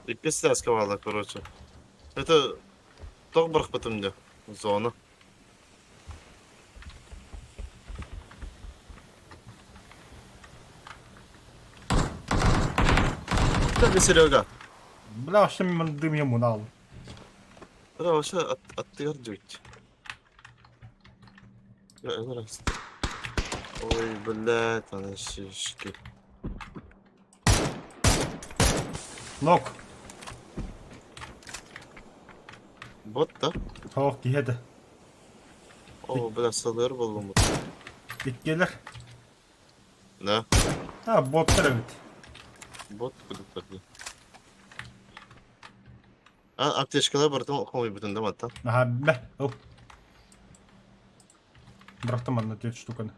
S3: И пиздец ковала, короче. Это тоқ бырахпытым дьэ. Зона. Так, Серега.
S1: Бля, вообще мен дым ему нал.
S3: Бля, вообще от, аттыгар дьүт. Ой, блядь, она шишки.
S1: Нок.
S3: Бот да?
S1: Тоох киһи этэ.
S3: О, бля, салыр боллум.
S1: Иккиэлэр.
S3: Да.
S1: А, боттар эбит.
S3: Бот куда-то. А, аптечкалар бартын хомуйбутун да маттан.
S1: Аха, бэ. Ол. Бырахтым манна түөрт штуканы.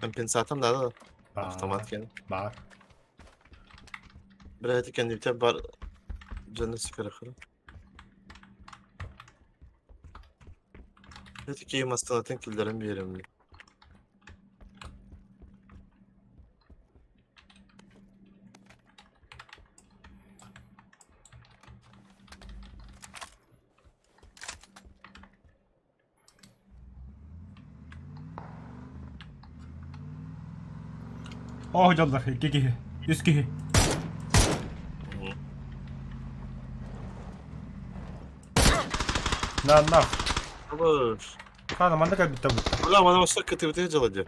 S3: Компенсатор да,
S1: Баар.
S3: автомат кэлэн.
S1: Баар.
S3: Бля, это кэннибитэ бар дьону сикэрэ Это киһи мастанатын киллэрэн биэрэммин.
S1: Оо, дьоллор, икки киһи. Үс киһи. На, на.
S3: Алыш.
S1: Хана, манна кэлбиттэ бу.
S3: Бля, мана вообще кытыбытыгар дьыла дии.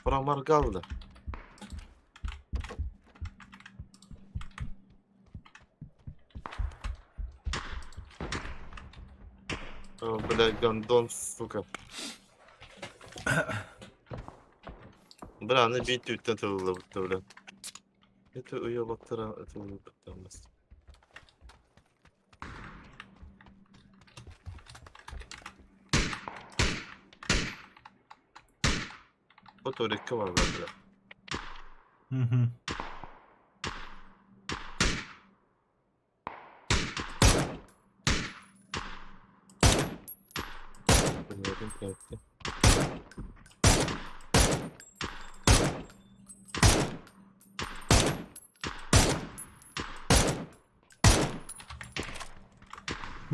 S3: Проморгал да. О, бля, гондон, сука. Бля, аны биир түүттэн тылыллыбыт бля. Это уебактара ытыллыбыт Фоторикка бар бля.
S1: Мгм.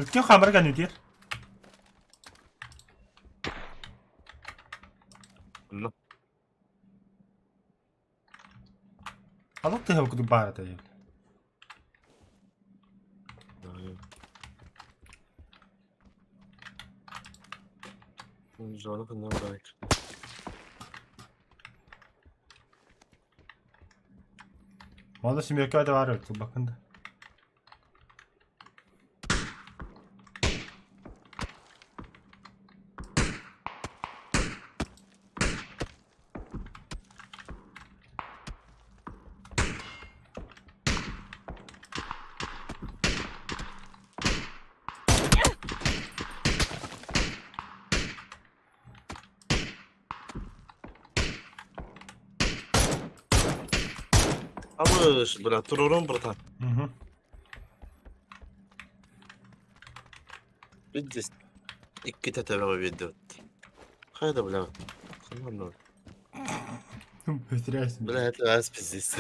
S1: Бүткүн хаамар кэннитиэр.
S3: Онно.
S1: Алык тыһа курдук баар этэ диэн.
S3: Жону ханна барайк.
S1: Маны семерка да баар эбит бакында.
S3: Алыш, бля, турурун братан.
S1: Мгм.
S3: Видишь, иккитэ төбөҕө биэрдибит. Хайда, бля. Ханна
S1: Потеряйся.
S3: Бля, это раз пиздец.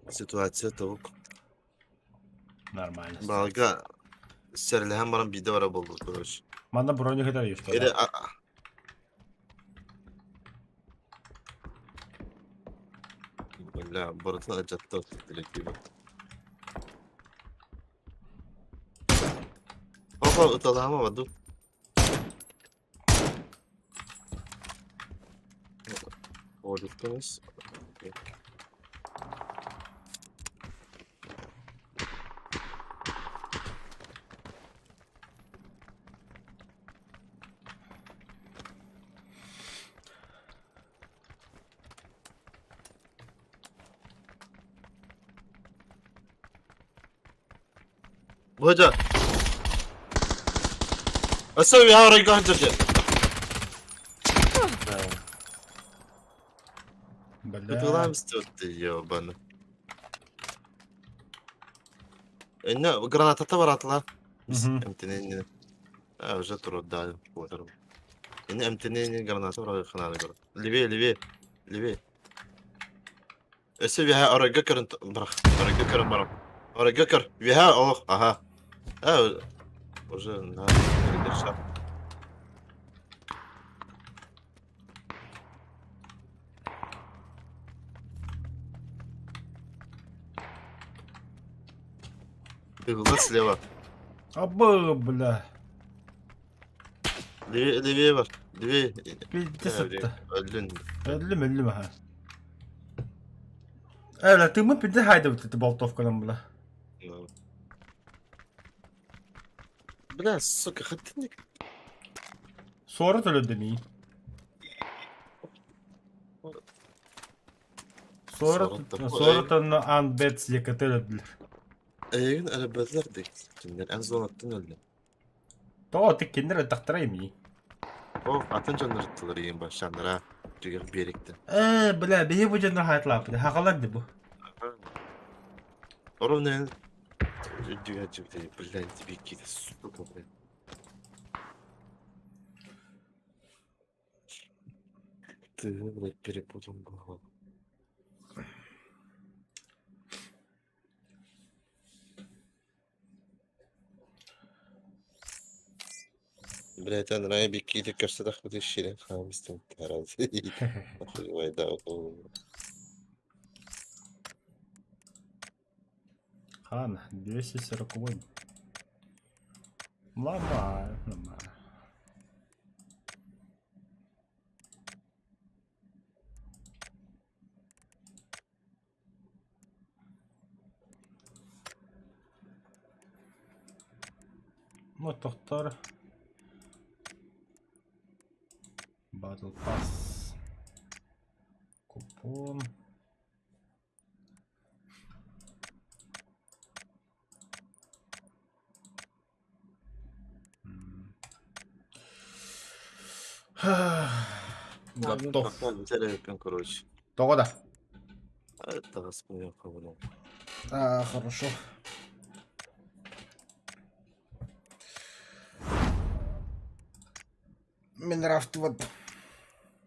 S3: Ситуация толук.
S1: Нормально.
S3: Балга сэрэлэһэн баран биирдэ бара буолбут, короче.
S1: Манна броня хитар есть.
S3: Или Бля, барытын алдьатта директива. Опа, ыталаама баду. Оолуктунус. Быдьа. Өссө үөһэ оройго сылдьар дьэ.
S1: Бля.
S3: Ытыылаан истибэт ёбаны. Инне гранатата бараатылар.
S1: Мгм.
S3: Эмтэнэ А, уже турда, куотарым. Инне эмтэнэ граната бараҕы ханааны көр. Левее, левее, левее. Өссө үөһэ оройго көрөн бырах. Оройго көрөн барам. Оройго көр. Үөһэ олох. Аха. А, уже на передержал. Бегула слева.
S1: Абы, бля.
S3: Левее, левее бар. Левее.
S1: Пизде сытта.
S3: Өллүн.
S1: Өллүм, өллүм аха. Эла, ты мы пизде хайдабыт эти болтовканан, бля.
S3: Ну. Бля, сука, хоть
S1: Суора төлөдөнүй. Суора суора Анбет ЕКТ өлөрдүлэр.
S3: Эйигин өлөрбөтүлэр дии. Кинилэр эн зонаттан өллүн.
S1: Тоҕо ити кинилэр ытахтара имии.
S3: О, атын дьоннор ыттылар ийэм башаннара түгэх биэриктэн.
S1: Ээ, бля, биһи бу дьоннор хаатылааппыт. Хахалар ди бу.
S3: Ровно үрдүгэр дьыбытай, блядь, тебе какие-то сука, блядь. Ты, блядь, перепутал голову. Блядь, эн биккиити көрсөтөхпүт ишширен хаамыстым тараз.
S1: Хан, 240. Нормально, нормально. Ну, тохтор. Battle Pass. Купон. Готов.
S3: Короче.
S1: Тоҕо да?
S3: Это
S2: А, хорошо. Мин рафтыбат.